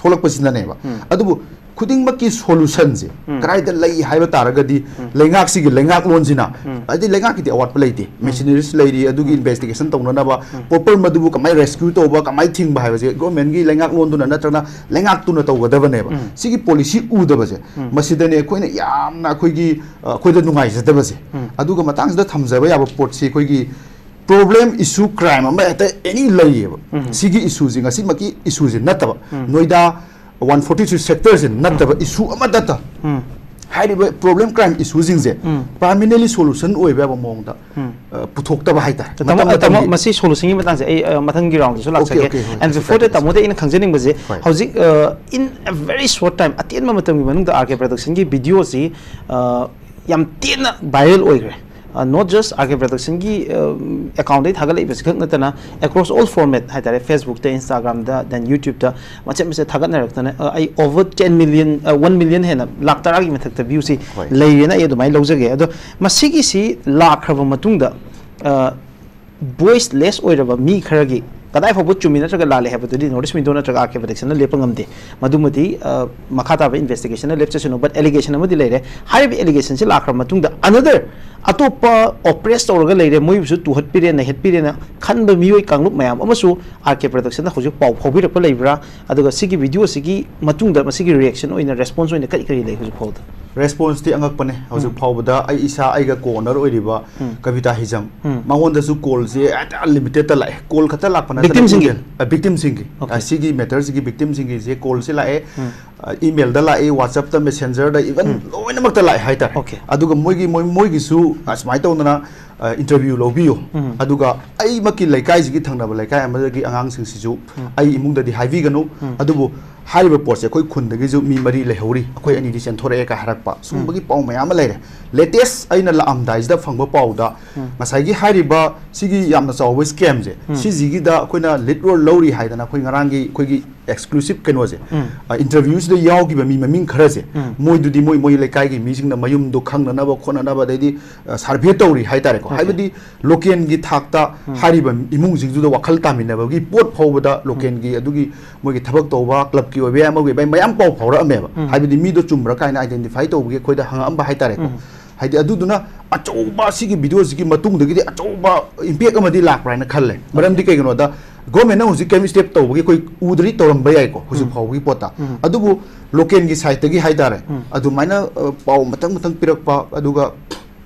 ꯊꯣꯛꯂꯛꯄꯁꯤꯅꯅꯦꯕ꯫ ꯑꯗꯨꯕꯨ ꯈꯨꯗꯤꯡꯃꯛꯀꯤ solutionꯁꯦ ꯀꯗꯥꯏꯗ ꯂꯩ ꯍꯥꯏꯕ ꯇꯥꯔꯒꯗꯤ, ꯂꯩꯉꯥꯛꯁꯤꯒꯤ ꯂꯩꯉꯥꯛꯂꯣꯟꯁꯤꯅ, ꯍꯥꯏꯗꯤ ꯂꯩꯉꯥꯛꯀꯤꯗꯤ ꯑꯋꯥꯠꯄ ꯂꯩꯇꯦ, machineries ꯂꯩꯔꯤ, ꯑꯗꯨꯒꯤ investigation ꯇꯧꯅꯅꯕ, proper ꯃꯗꯨꯕꯨ ꯀꯃꯥꯏꯅ rescue ꯇꯧꯕ, ꯀꯃꯥꯏꯅ ꯊꯤꯡꯕ ꯍꯥꯏꯕꯁꯦ governmentꯀꯤ ꯂꯩꯉꯥꯛꯂꯣꯟꯗꯨꯅ ꯅꯠꯇ꯭ꯔꯒꯅ ꯂꯩꯉꯥꯛꯇꯨꯅ ꯇꯧꯒꯗꯕꯅꯦꯕ꯫ ꯁꯤꯒꯤ policy ꯎꯗꯕꯁꯦ, ꯃꯁꯤꯗꯅꯦ ꯑꯩꯈꯣꯏꯅ ꯌꯥꯝꯅ ꯑꯩꯈꯣꯏꯒꯤ, ꯑ, ꯑꯩꯈꯣꯏꯗ ꯅꯨꯡꯉꯥꯏꯖꯗꯕꯁꯦ꯫ ꯑꯗꯨꯒ ꯃꯇꯥꯡꯁꯤꯗ ꯊꯝꯖꯕ ꯌꯥꯕ ꯄꯣꯠꯁꯤ, ꯑꯩꯈꯣꯏꯒꯤ ꯄ꯭ꯔꯣꯕ꯭ꯂꯦꯝ, ꯏꯁꯨ, ꯀ꯭ꯔꯥꯏꯝ ꯑꯃ ꯍꯦꯛꯇ ꯑꯦꯅꯤ ꯂꯩꯌꯦꯕ꯫ ꯎꯝ꯫ ꯁꯤꯒꯤ ꯏꯁꯨꯁꯦ, ꯉꯁꯤꯃꯛꯀꯤ ꯏꯁꯨꯁꯦ ꯅꯠꯇꯕ, ꯎꯝ꯫ ꯅꯣꯏꯗꯥ ꯋꯥꯟ ꯐꯣꯔꯇꯤ ꯊ꯭ꯔꯤ ꯁꯦꯛꯇꯔꯁꯦ ꯅꯠꯇꯕ, ꯎꯝ꯫ ꯏꯁꯨ ꯑꯃꯠꯇ, ꯎꯝ꯫ ꯍꯥꯏꯔꯤꯕ ꯄ꯭ꯔꯣꯕ꯭ꯂꯦꯝ, ꯀ꯭ꯔꯥꯏꯝ ꯏꯁꯨꯁꯤꯡꯁꯦ, ꯎꯝ꯫ ꯄꯥꯔꯃꯤꯅꯦꯟꯂꯤ ꯁꯣꯂꯨꯁꯟ ꯑꯣꯏꯕ ꯌꯥꯕ ꯃꯑꯣꯡꯗ, ꯎꯝ꯫ ꯑ, ꯄꯨꯊꯣꯛꯇꯕ ꯍꯥꯏꯇꯥꯔꯦ꯫ ꯇꯥꯃꯣ, ꯃꯇꯝ ꯇꯥꯃꯣ, ꯃꯇꯝꯒꯤ ꯃꯁꯤ ꯁꯣꯂꯨꯁꯟꯒꯤ ꯃꯇꯥꯡꯁꯦ ꯑꯩ, ꯑ, ꯃꯊꯪꯒꯤ ꯔꯥꯎꯟꯗꯁꯨ ꯑꯣꯀꯦ, ꯂꯥꯛꯆꯒꯦ꯫ ꯑꯣꯀꯦ, ꯍꯣꯏ, And ꯀꯩꯁꯨ before that, ꯀꯥꯏꯗꯦ, ꯇꯥꯃꯣꯗ ꯑꯩꯅ ꯈꯪꯖꯅꯤꯡꯕꯁꯦ, ꯍꯣꯏ꯫ ꯍꯧꯖꯤꯛ, ꯑ, in a very short time, ꯑꯇꯦꯟꯕ ꯃꯇꯝꯒꯤ ꯃꯅꯨꯡꯗ ꯑꯥꯔ ꯀꯦ ꯄ꯭ꯔꯗꯛꯁꯟꯒꯤ ꯚꯤꯗꯤꯑꯣꯁꯤ, ꯑ, ꯌꯥꯝ ꯇꯦꯟꯅ ꯚꯥꯏꯔꯦꯜ ꯑꯣꯏꯈ꯭ꯔꯦ꯫ ꯑ, not just ꯑꯥꯔ ꯀꯦ ꯄ꯭ꯔꯗꯛꯁꯟꯒꯤ, ꯑ, ꯑꯦꯀꯥꯎꯟꯗꯩ ꯊꯥꯒꯠꯂꯛꯏꯕꯁꯤ ꯈꯛ ꯅꯠꯇꯅ, across all format ꯍꯥꯏꯇꯥꯔꯦ, Facebook-ꯇ, Instagram-ꯗ, then YouTube-ꯇ ꯃꯆꯦꯠ ꯃꯆꯦꯠ ꯊꯥꯒꯠꯅꯔꯛꯇꯅ, ꯑ, ꯑꯩ over ten million, ꯑ, one million ꯍꯦꯟꯅ, ꯂꯥꯛ ꯇꯔꯥꯒꯤ ꯃꯊꯛꯇ views-ꯁꯤ ꯍꯣꯏ꯫ ꯂꯩꯔꯦꯅ ꯑꯩ ꯑꯗꯨꯃꯥꯏꯅ ꯂꯧꯖꯒꯦ꯫ ꯑꯗꯣ ꯃꯁꯤꯒꯤꯁꯤ ꯂꯥꯛꯈ꯭ꯔꯕ ꯃꯇꯨꯡꯗ, ꯑ, voiceless ꯑꯣꯏꯔꯕ ꯃꯤ ꯈꯔꯒꯤ ꯀꯗꯥꯏ ꯐꯥꯎꯕ ꯆꯨꯝꯃꯤ ꯅꯠꯇ꯭ꯔꯒ ꯂꯥꯜꯂꯤ ꯍꯥꯏꯕꯗꯨꯗꯤ North East Window ꯅꯠꯇ꯭ꯔꯒ ꯑꯥꯔ ꯀꯦ ꯄ꯭ꯔꯗꯛꯁꯟꯅ ꯂꯦꯞꯄ ꯉꯝꯗꯦ꯫ ꯃꯗꯨꯃꯗꯤ, ꯑ, ꯃꯈꯥ ꯇꯥꯕ ꯏꯟꯚꯦꯁꯇꯤꯒꯦꯁꯟꯅ ꯂꯦꯞꯆꯁꯅꯨ, but allegation ꯑꯃꯗꯤ ꯂꯩꯔꯦ꯫ ꯍꯥꯏꯔꯤꯕ allegation-ꯁꯤ ꯂꯥꯛꯈ꯭ꯔ ꯃꯇꯨꯡꯗ another ꯑꯇꯣꯞꯄ oppress ꯇꯧꯔꯒ ꯂꯩꯔꯦ, ꯃꯣꯏꯕꯨꯁꯨ ꯇꯨꯍꯠꯄꯤꯔꯦ, ꯅꯩꯍꯠꯄꯤꯔꯦꯅ ꯈꯟꯕ ꯃꯤꯑꯣꯏ ꯀꯥꯡꯂꯨꯞ ꯃꯌꯥꯝ ꯑꯃꯁꯨ ꯑꯥꯔ ꯀꯦ ꯄ꯭ꯔꯗꯛꯁꯟꯗ ꯍꯧꯖꯤꯛ ꯄꯥꯎ ꯐꯥꯎꯕꯤꯔꯛꯄ ꯂꯩꯕ꯭ꯔꯥ? ꯑꯗꯨꯒ ꯁꯤꯒꯤ ꯚꯤꯗꯤꯑꯣꯁꯤꯒꯤ ꯃꯇꯨꯡꯗ ꯃꯁꯤꯒꯤ reaction ꯑꯣꯏꯅ, response ꯑꯣꯏꯅ ꯀꯔꯤ ꯀꯔꯤ ꯂꯩ ꯍꯧꯖꯤꯛ ꯐꯥꯎꯕꯗ? Response-ꯇꯤ ꯑꯉꯛꯄꯅꯦ꯫ ꯍꯧꯖꯤꯛ ꯎꯝ꯫ ꯐꯥꯎꯕꯗ ꯑꯩ ꯏꯁꯥ, ꯑꯩꯒ co-owner ꯑꯣꯏꯔꯤꯕ ꯎꯝ꯫ ꯀꯕꯤꯇꯥ ꯍꯤꯖꯝ, ꯎꯝ꯫ ꯃꯉꯣꯟꯗꯁꯨ call-ꯁꯦ ꯍꯦꯛꯇ unlimited-ꯇ ꯂꯥꯛꯑꯦ꯫ Call ꯈꯛꯇ ꯂꯥꯛꯄ ꯅꯠꯇꯅ Victim-ꯁꯤꯡꯒꯤ? Email, ꯑ, victim-ꯁꯤꯡꯒꯤ꯫ Okay꯫ ꯑ, ꯁꯤꯒꯤ matter-ꯁꯤꯒꯤ victim-ꯁꯤꯡꯒꯤꯁꯦ call-ꯁꯦ ꯂꯥꯛꯑꯦ꯫ ꯎꯝ꯫ ꯑ, email-ꯗ ꯂꯥꯛꯑꯦ, WhatsApp-ꯇ, Messenger-ꯗ, even ꯎꯝ꯫ ꯂꯣꯏꯅꯃꯛꯇ ꯂꯥꯛꯑꯦ ꯍꯥꯏꯇꯥꯔꯦ꯫ Okay꯫ ꯑꯗꯨꯒ ꯃꯣꯏꯒꯤ, ꯃꯣꯏ, ꯃꯣꯏꯒꯤꯁꯨ ꯑꯁꯨꯃꯥꯏꯅ ꯇꯧꯗꯅ, ꯑ, interview ꯂꯧꯕꯤꯌꯨ꯫ ꯎꯝ꯫ ꯑꯗꯨꯒ ꯑꯩꯃꯛꯀꯤ ꯂꯩꯀꯥꯏꯁꯤꯒꯤ ꯊꯪꯅꯕ ꯂꯩꯀꯥꯏ ꯑꯃꯗꯒꯤ ꯑꯉꯥꯡꯁꯤꯡꯁꯤꯁꯨ ꯎꯝ꯫ ꯑꯩ ꯏꯃꯨꯡꯗꯗꯤ ꯍꯥꯏꯕꯤꯒꯅꯨ꯫ ꯎꯝ꯫ ꯑꯗꯨꯕꯨ ꯍꯥꯏꯔꯤꯕ ꯄꯣꯠꯁꯦ ꯑꯩꯈꯣꯏ ꯈꯨꯟꯗꯒꯤꯁꯨ ꯃꯤ ꯃꯔꯤ ꯂꯩꯍꯧꯔꯤ, ꯑꯩꯈꯣꯏ ꯑꯅꯤꯗꯤ ꯆꯦꯟꯊꯣꯔꯛꯑꯦ ꯀꯥꯏ ꯍꯥꯏꯔꯛꯄ, ꯁꯨꯝꯕꯒꯤ ꯎꯝ꯫ ꯄꯥꯎ ꯃꯌꯥꯝ ꯑꯃ ꯂꯩꯔꯦ꯫ Latest ꯑꯩꯅ ꯂꯥꯛꯑꯝꯗꯥꯏꯁꯤꯗ ꯐꯪꯕ ꯄꯥꯎꯗ ꯎꯝ꯫ ꯉꯁꯥꯏꯒꯤ ꯍꯥꯏꯔꯤꯕ ꯁꯤꯒꯤ ꯌꯥꯝꯅ ꯆꯥꯎꯕ scam-ꯁꯦ, ꯎꯝ꯫ ꯁꯤꯁꯤꯒꯤꯗ ꯑꯩꯈꯣꯏꯅ lead role ꯂꯧꯔꯤ ꯍꯥꯏꯗꯅ ꯑꯩꯈꯣꯏ ꯉꯔꯥꯡꯒꯤ ꯑꯩꯈꯣꯏꯒꯤ exclusive ꯀꯩꯅꯣꯁꯦ, ꯎꯝ꯫ ꯑ, interview-ꯁꯤꯗ ꯌꯥꯎꯈꯤꯕ ꯃꯤ ꯃꯃꯤꯡ ꯈꯔꯁꯦ, ꯎꯝ꯫ ꯃꯣꯏꯗꯨꯗꯤ ꯃꯣꯏ, ꯃꯣꯏ ꯂꯩꯀꯥꯏꯒꯤ ꯃꯤꯁꯤꯡꯅ ꯃꯌꯨꯝꯗꯣ ꯈꯪꯅꯅꯕ ꯈꯣꯠꯅꯅꯕ, ꯑꯗꯩꯗꯤ, ꯑ, survey ꯇꯧꯔꯤ ꯍꯥꯏꯇꯥꯔꯦꯀꯣ꯫ Okay꯫ ꯍꯥꯏꯕꯗꯤ local-ꯒꯤ ꯊꯥꯛꯇ ꯎꯝ꯫ ꯍꯥꯏꯔꯤꯕ ꯏꯃꯨꯡꯁꯤꯡꯗꯨꯗ ꯋꯥꯈꯜ ꯇꯥꯃꯤꯟꯅꯕꯒꯤ ꯄꯣꯠ ꯐꯥꯎꯕꯗ ꯎꯝ꯫ Local-ꯒꯤ ꯑꯗꯨꯒꯤ ꯃꯣꯏꯒꯤ ꯊꯕꯛ ꯇꯧꯕ club-ꯀꯤ ꯑꯣꯏꯕ ꯌꯥꯏ, ꯑꯃꯒꯤ ꯑꯣꯏꯕ ꯌꯥꯏ, ꯃꯌꯥꯝ ꯄꯥꯎ ꯐꯥꯎꯔꯛꯑꯝꯃꯦꯕ꯫ ꯎꯝ꯫ ꯍꯥꯏꯕꯗꯤ ꯃꯤꯗꯣ ꯆꯨꯝꯕ꯭ꯔꯥ ꯀꯥꯏꯅ identify ꯇꯧꯕꯒꯤ ꯑꯩꯈꯣꯏꯗ ꯍꯪꯉꯛꯑꯝꯕ ꯍꯥꯏꯇꯥꯔꯦꯀꯣ꯫ ꯎꯝ꯫ ꯍꯥꯏꯗꯤ ꯑꯗꯨꯗꯨꯅ ꯑꯆꯧꯕ ꯁꯤꯒꯤ video-ꯁꯤꯒꯤ ꯃꯇꯨꯡꯗꯒꯤꯗꯤ ꯑꯆꯧꯕ impact ꯑꯃꯗꯤ ꯂꯥꯛꯄ꯭ꯔꯥ ꯍꯥꯏꯅ ꯈꯜꯂꯦ꯫ ꯃꯔꯝꯗꯤ Okay꯫ ꯀꯩꯒꯤꯅꯣꯗ government-ꯅ ꯍꯧꯖꯤꯛ ꯀꯔꯤꯝ step ꯇꯧꯕꯒꯤ ꯑꯩꯈꯣꯏ ꯎꯗ꯭ꯔꯤ, ꯇꯧꯔꯝꯕ ꯌꯥꯏꯀꯣ ꯍꯧꯖꯤꯛ ꯎꯝ꯫ ꯐꯥꯎꯕꯒꯤ ꯄꯣꯠꯇ꯫ ꯎꯝ꯫ ꯑꯗꯨꯕꯨ local-ꯒꯤ side-ꯇꯒꯤ ꯍꯥꯏꯇꯥꯔꯦ, ꯎꯝ꯫ ꯑꯗꯨꯃꯥꯏꯅ, ꯑ, ꯄꯥꯎ ꯃꯊꯪ ꯃꯊꯪ ꯄꯤꯔꯛꯄ, ꯑꯗꯨꯒ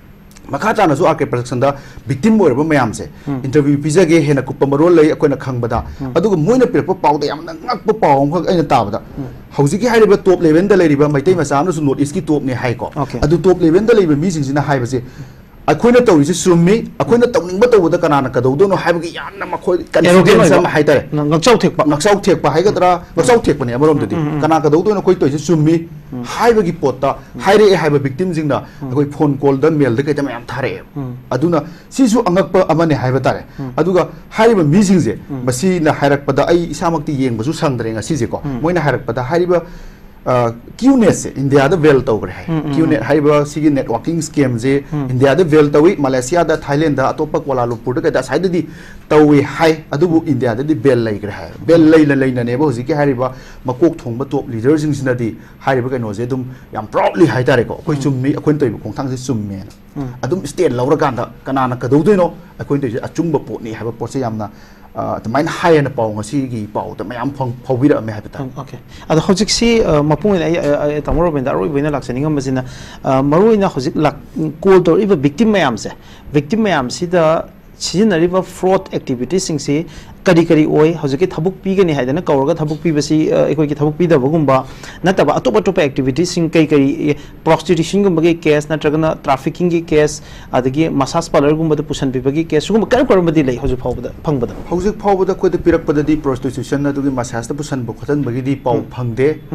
ꯃꯈꯥ ꯇꯥꯅꯁꯨ ꯑꯥꯔ ꯀꯦ ꯄ꯭ꯔꯗꯛꯁꯟꯗ ꯚꯤꯛꯇꯤꯝ ꯑꯣꯏꯔꯕ ꯃꯌꯥꯝꯁꯦ ꯏꯟꯇꯔꯚ꯭ꯌꯨ ꯄꯤꯖꯒꯦ, ꯍꯦꯟꯅ ꯀꯨꯞꯄ ꯃꯔꯣꯜ ꯂꯩ ꯑꯩꯈꯣꯏꯅ ꯈꯪꯕꯗ꯫ ꯑꯗꯨꯒ ꯃꯣꯏꯅ ꯄꯤꯔꯛꯄ ꯄꯥꯎꯗ ꯌꯥꯝꯅ ꯉꯛꯄ ꯄꯥꯎ ꯑꯃꯈꯛ ꯑꯩꯅ ꯇꯥꯕꯗ, ꯍꯧꯖꯤꯛꯀꯤ ꯍꯥꯏꯔꯤꯕ ꯇꯣꯞ ꯂꯦꯚꯦꯜꯗ ꯂꯩꯔꯤꯕ ꯃꯩꯇꯩ ꯃꯆꯥ ꯑꯃꯅꯁꯨ ꯅꯣꯔꯠ ꯏꯁꯀꯤ ꯇꯣꯞꯅꯦ ꯍꯥꯏꯀꯣ꯫ Okay. ꯑꯗꯨ ꯇꯣꯞ ꯂꯦꯚꯦꯜꯗ ꯂꯩꯕ ꯃꯤꯁꯤꯡꯁꯤꯅ ꯍꯥꯏꯕꯁꯦ, ꯑꯩꯈꯣꯏꯅ ꯇꯧꯔꯤꯁꯦ ꯆꯨꯝꯃꯤ, ꯑꯩꯈꯣꯏꯅ ꯇꯧꯅꯤꯡꯕ ꯇꯧꯕꯗ ꯀꯅꯥꯅ ꯀꯩꯗꯧꯗꯣꯏꯅꯣ ꯍꯥꯏꯕꯒꯤ ꯌꯥꯝꯅ ꯃꯈꯣꯏ Arrogant confidence ꯑꯣꯏꯕ꯫ ꯑꯃ ꯍꯥꯏꯇꯥꯔꯦ꯫ ꯉ- ꯉꯛꯆꯥꯎ ꯊꯦꯛꯄ꯫ ꯉꯛꯆꯥꯎ ꯊꯦꯛꯄ ꯍꯥꯏꯒꯗ꯭ꯔꯥ, ꯉꯛꯆꯥꯎ ꯊꯦꯛꯄꯅꯦ ꯑꯃꯔꯣꯝꯗꯗꯤ꯫ ꯀꯅꯥ ꯀꯩꯗꯧꯗꯣꯏꯅꯣ, ꯑꯩꯈꯣꯏ ꯇꯧꯔꯤꯁꯦ ꯆꯨꯝꯃꯤ ꯍꯥꯏꯕꯒꯤ ꯄꯣꯠꯇ ꯍꯥꯏꯔꯛꯑꯦ ꯍꯥꯏꯕ ꯚꯤꯛꯇꯤꯝꯁꯤꯡꯅ ꯑꯩꯈꯣꯏ ꯐꯣꯟ ꯀꯣꯜꯗ, ꯃꯦꯜꯗ ꯀꯩꯗ ꯃꯌꯥꯝ ꯊꯥꯔꯛꯑꯦꯕ꯫ ꯑꯗꯨꯅ ꯁꯤꯁꯨ ꯑꯉꯛꯄ ꯑꯃꯅꯦ ꯍꯥꯏꯕ ꯇꯥꯔꯦ꯫ ꯑꯗꯨꯒ ꯍꯥꯏꯔꯤꯕ ꯃꯤꯁꯤꯡꯁꯦ, ꯃꯁꯤꯅ ꯍꯥꯏꯔꯛꯄꯗ, ꯑꯩ ꯏꯁꯥꯃꯛꯇꯤ ꯌꯦꯡꯕꯁꯨ ꯁꯪꯗ꯭ꯔꯦ ꯉꯁꯤꯁꯦꯀꯣ, ꯃꯣꯏꯅ ꯍꯥꯏꯔꯛꯄꯗ ꯍꯥꯏꯔꯤꯕ ꯀ꯭ꯌꯨꯅꯦꯠꯁꯦ ꯏꯟꯗꯤꯌꯥꯗ ꯕꯦꯟ ꯇꯧꯈ꯭ꯔꯦ ꯍꯥꯏ꯫ ꯀ꯭ꯌꯨꯅꯦꯠ ꯍꯥꯏꯔꯤꯕ ꯁꯤꯒꯤ ꯅꯦꯠꯋꯥꯔꯀꯤꯡ ꯁ꯭ꯀꯦꯝꯁꯦ ꯏꯟꯗꯤꯌꯥꯗ ꯕꯦꯟ ꯇꯧꯏ, ꯃꯂꯦꯁꯤꯌꯥꯗ, ꯊꯥꯏꯂꯦꯟꯗ, ꯑꯇꯣꯞꯄ ꯀꯣꯂꯥꯂꯨꯝꯄꯨꯔꯗ ꯀꯩꯗ ꯑꯁꯥꯏꯗꯗꯤ ꯇꯧꯏ ꯍꯥꯏ꯫ ꯑꯗꯨꯕꯨ ꯏꯟꯗꯤꯌꯥꯗꯗꯤ ꯕꯦꯟ ꯂꯩꯈ꯭ꯔꯦ ꯍꯥꯏ꯫ ꯕꯦꯟ ꯂꯩꯅ ꯂꯩꯅꯅꯦꯕ ꯍꯧꯖꯤꯛꯀꯤ ꯍꯥꯏꯔꯤꯕ ꯃꯀꯣꯛ ꯊꯣꯡꯕ ꯇꯣꯞ ꯂꯤꯗꯔꯁꯤꯡꯁꯤꯅꯗꯤ ꯍꯥꯏꯔꯤꯕ ꯀꯩꯅꯣꯁꯦ ꯑꯗꯨꯝ ꯌꯥꯝ ꯄ꯭ꯔꯥꯎꯗꯂꯤ ꯍꯥꯏꯇꯥꯔꯦꯀꯣ, ꯑꯩꯈꯣꯏ ꯆꯨꯝꯃꯤ, ꯑꯩꯈꯣꯏꯅ ꯇꯧꯔꯤꯕ ꯈꯣꯡꯊꯥꯡꯁꯦ ꯆꯨꯝꯃꯦꯅ ꯑꯗꯨꯝ ꯁ꯭ꯇꯦꯟ ꯂꯧꯔꯀꯥꯟꯗ ꯀꯅꯥꯅ ꯀꯩꯗꯧꯗꯣꯏꯅꯣ, ꯑꯩꯈꯣꯏꯅ ꯇꯧꯔꯤꯁꯦ ꯑꯆꯨꯝꯕ ꯄꯣꯠꯅꯤ ꯍꯥꯏꯕ ꯄꯣꯠꯁꯦ ꯌꯥꯝꯅ, ꯑ, ꯑꯗꯨꯃꯥꯏꯅ ꯍꯥꯏꯌꯦꯅ ꯄꯥꯎ ꯉꯁꯤꯒꯤ ꯄꯥꯎꯗ ꯃꯌꯥꯝ ꯐꯪ-, ꯐꯥꯎꯕꯤꯔꯛꯑꯝꯃꯦ ꯍꯥꯏꯕ ꯇꯥꯔꯦ꯫ ꯑꯣꯀꯦ꯫ ꯑꯗꯣ ꯍꯧꯖꯤꯛꯁꯤ, ꯑ, ꯃꯄꯨꯡ ꯑꯣꯏꯅ ꯑꯩ, ꯑ, ꯑ, ꯇꯥꯃꯣ ꯔꯣꯕꯤꯟꯗ ꯑꯔꯣꯏꯕ ꯑꯣꯏꯅ ꯂꯥꯛꯆꯅꯤꯡꯉꯝꯕꯁꯤꯅ, ꯑ, ꯃꯔꯨꯑꯣꯏꯅ ꯍꯧꯖꯤꯛ ꯂꯥꯛ-, ꯀꯣꯜ ꯇꯧꯔꯛꯏꯕ ꯚꯤꯛꯇꯤꯝ ꯃꯌꯥꯝꯁꯦ, ꯚꯤꯛꯇꯤꯝ ꯃꯌꯥꯝꯁꯤꯗ ꯁꯤꯖꯤꯟꯅꯔꯤꯕ ꯐ꯭ꯔꯣꯗ ꯑꯦꯛꯇꯤꯚꯤꯇꯤꯁꯁꯤꯡꯁꯤ ꯀꯔꯤ ꯀꯔꯤ ꯑꯣꯏ? ꯍꯧꯖꯤꯛꯀꯤ ꯊꯕꯛ ꯄꯤꯒꯅꯤ ꯍꯥꯏꯗꯅ ꯀꯧꯔꯒ ꯊꯕꯛ ꯄꯤꯕꯁꯤ, ꯑ, ꯑꯩꯈꯣꯏꯒꯤ ꯊꯕꯛ ꯄꯤꯗꯕꯒꯨꯝꯕ ꯅꯠꯇꯕ ꯑꯇꯣꯞ ꯑꯇꯣꯞꯄ ꯑꯦꯛꯇꯤꯚꯤꯇꯤꯁꯁꯤꯡ ꯀꯔꯤ ꯀꯔꯤ, ꯄ꯭ꯔꯣꯁꯇꯤꯇ꯭ꯌꯨꯁꯟꯒꯨꯝꯕꯒꯤ ꯀꯦꯁ ꯅꯠꯇ꯭ꯔꯒꯅ ꯇ꯭ꯔꯥꯐꯤꯀꯤꯡꯒꯤ ꯀꯦꯁ, ꯑꯗꯒꯤ ꯃꯁꯥꯖ ꯄꯥꯔꯂꯔꯒꯨꯝꯕꯗ ꯄꯨꯁꯟꯕꯤꯕꯒꯤ ꯀꯦꯁ, ꯁꯤꯒꯨꯝꯕ ꯀꯔꯝ ꯀꯔꯝꯕꯗꯤ ꯂꯩ ꯍꯧꯖꯤꯛ ꯐꯥꯎꯕꯗ ꯐꯪꯕꯗ? ꯍꯧꯖꯤꯛ ꯐꯥꯎꯕꯗ ꯑꯩꯈꯣꯏꯗ ꯄꯤꯔꯛꯄꯗꯗꯤ ꯄ꯭ꯔꯣꯁꯇꯤꯇ꯭ꯌꯨꯁꯟ ꯑꯗꯨꯒꯤ ꯃꯁꯥꯖꯇ ꯄꯨꯁꯟꯕ ꯈꯣꯠꯆꯟꯕꯒꯤꯗꯤ ꯄꯥꯎ ꯐꯪꯗꯦ꯫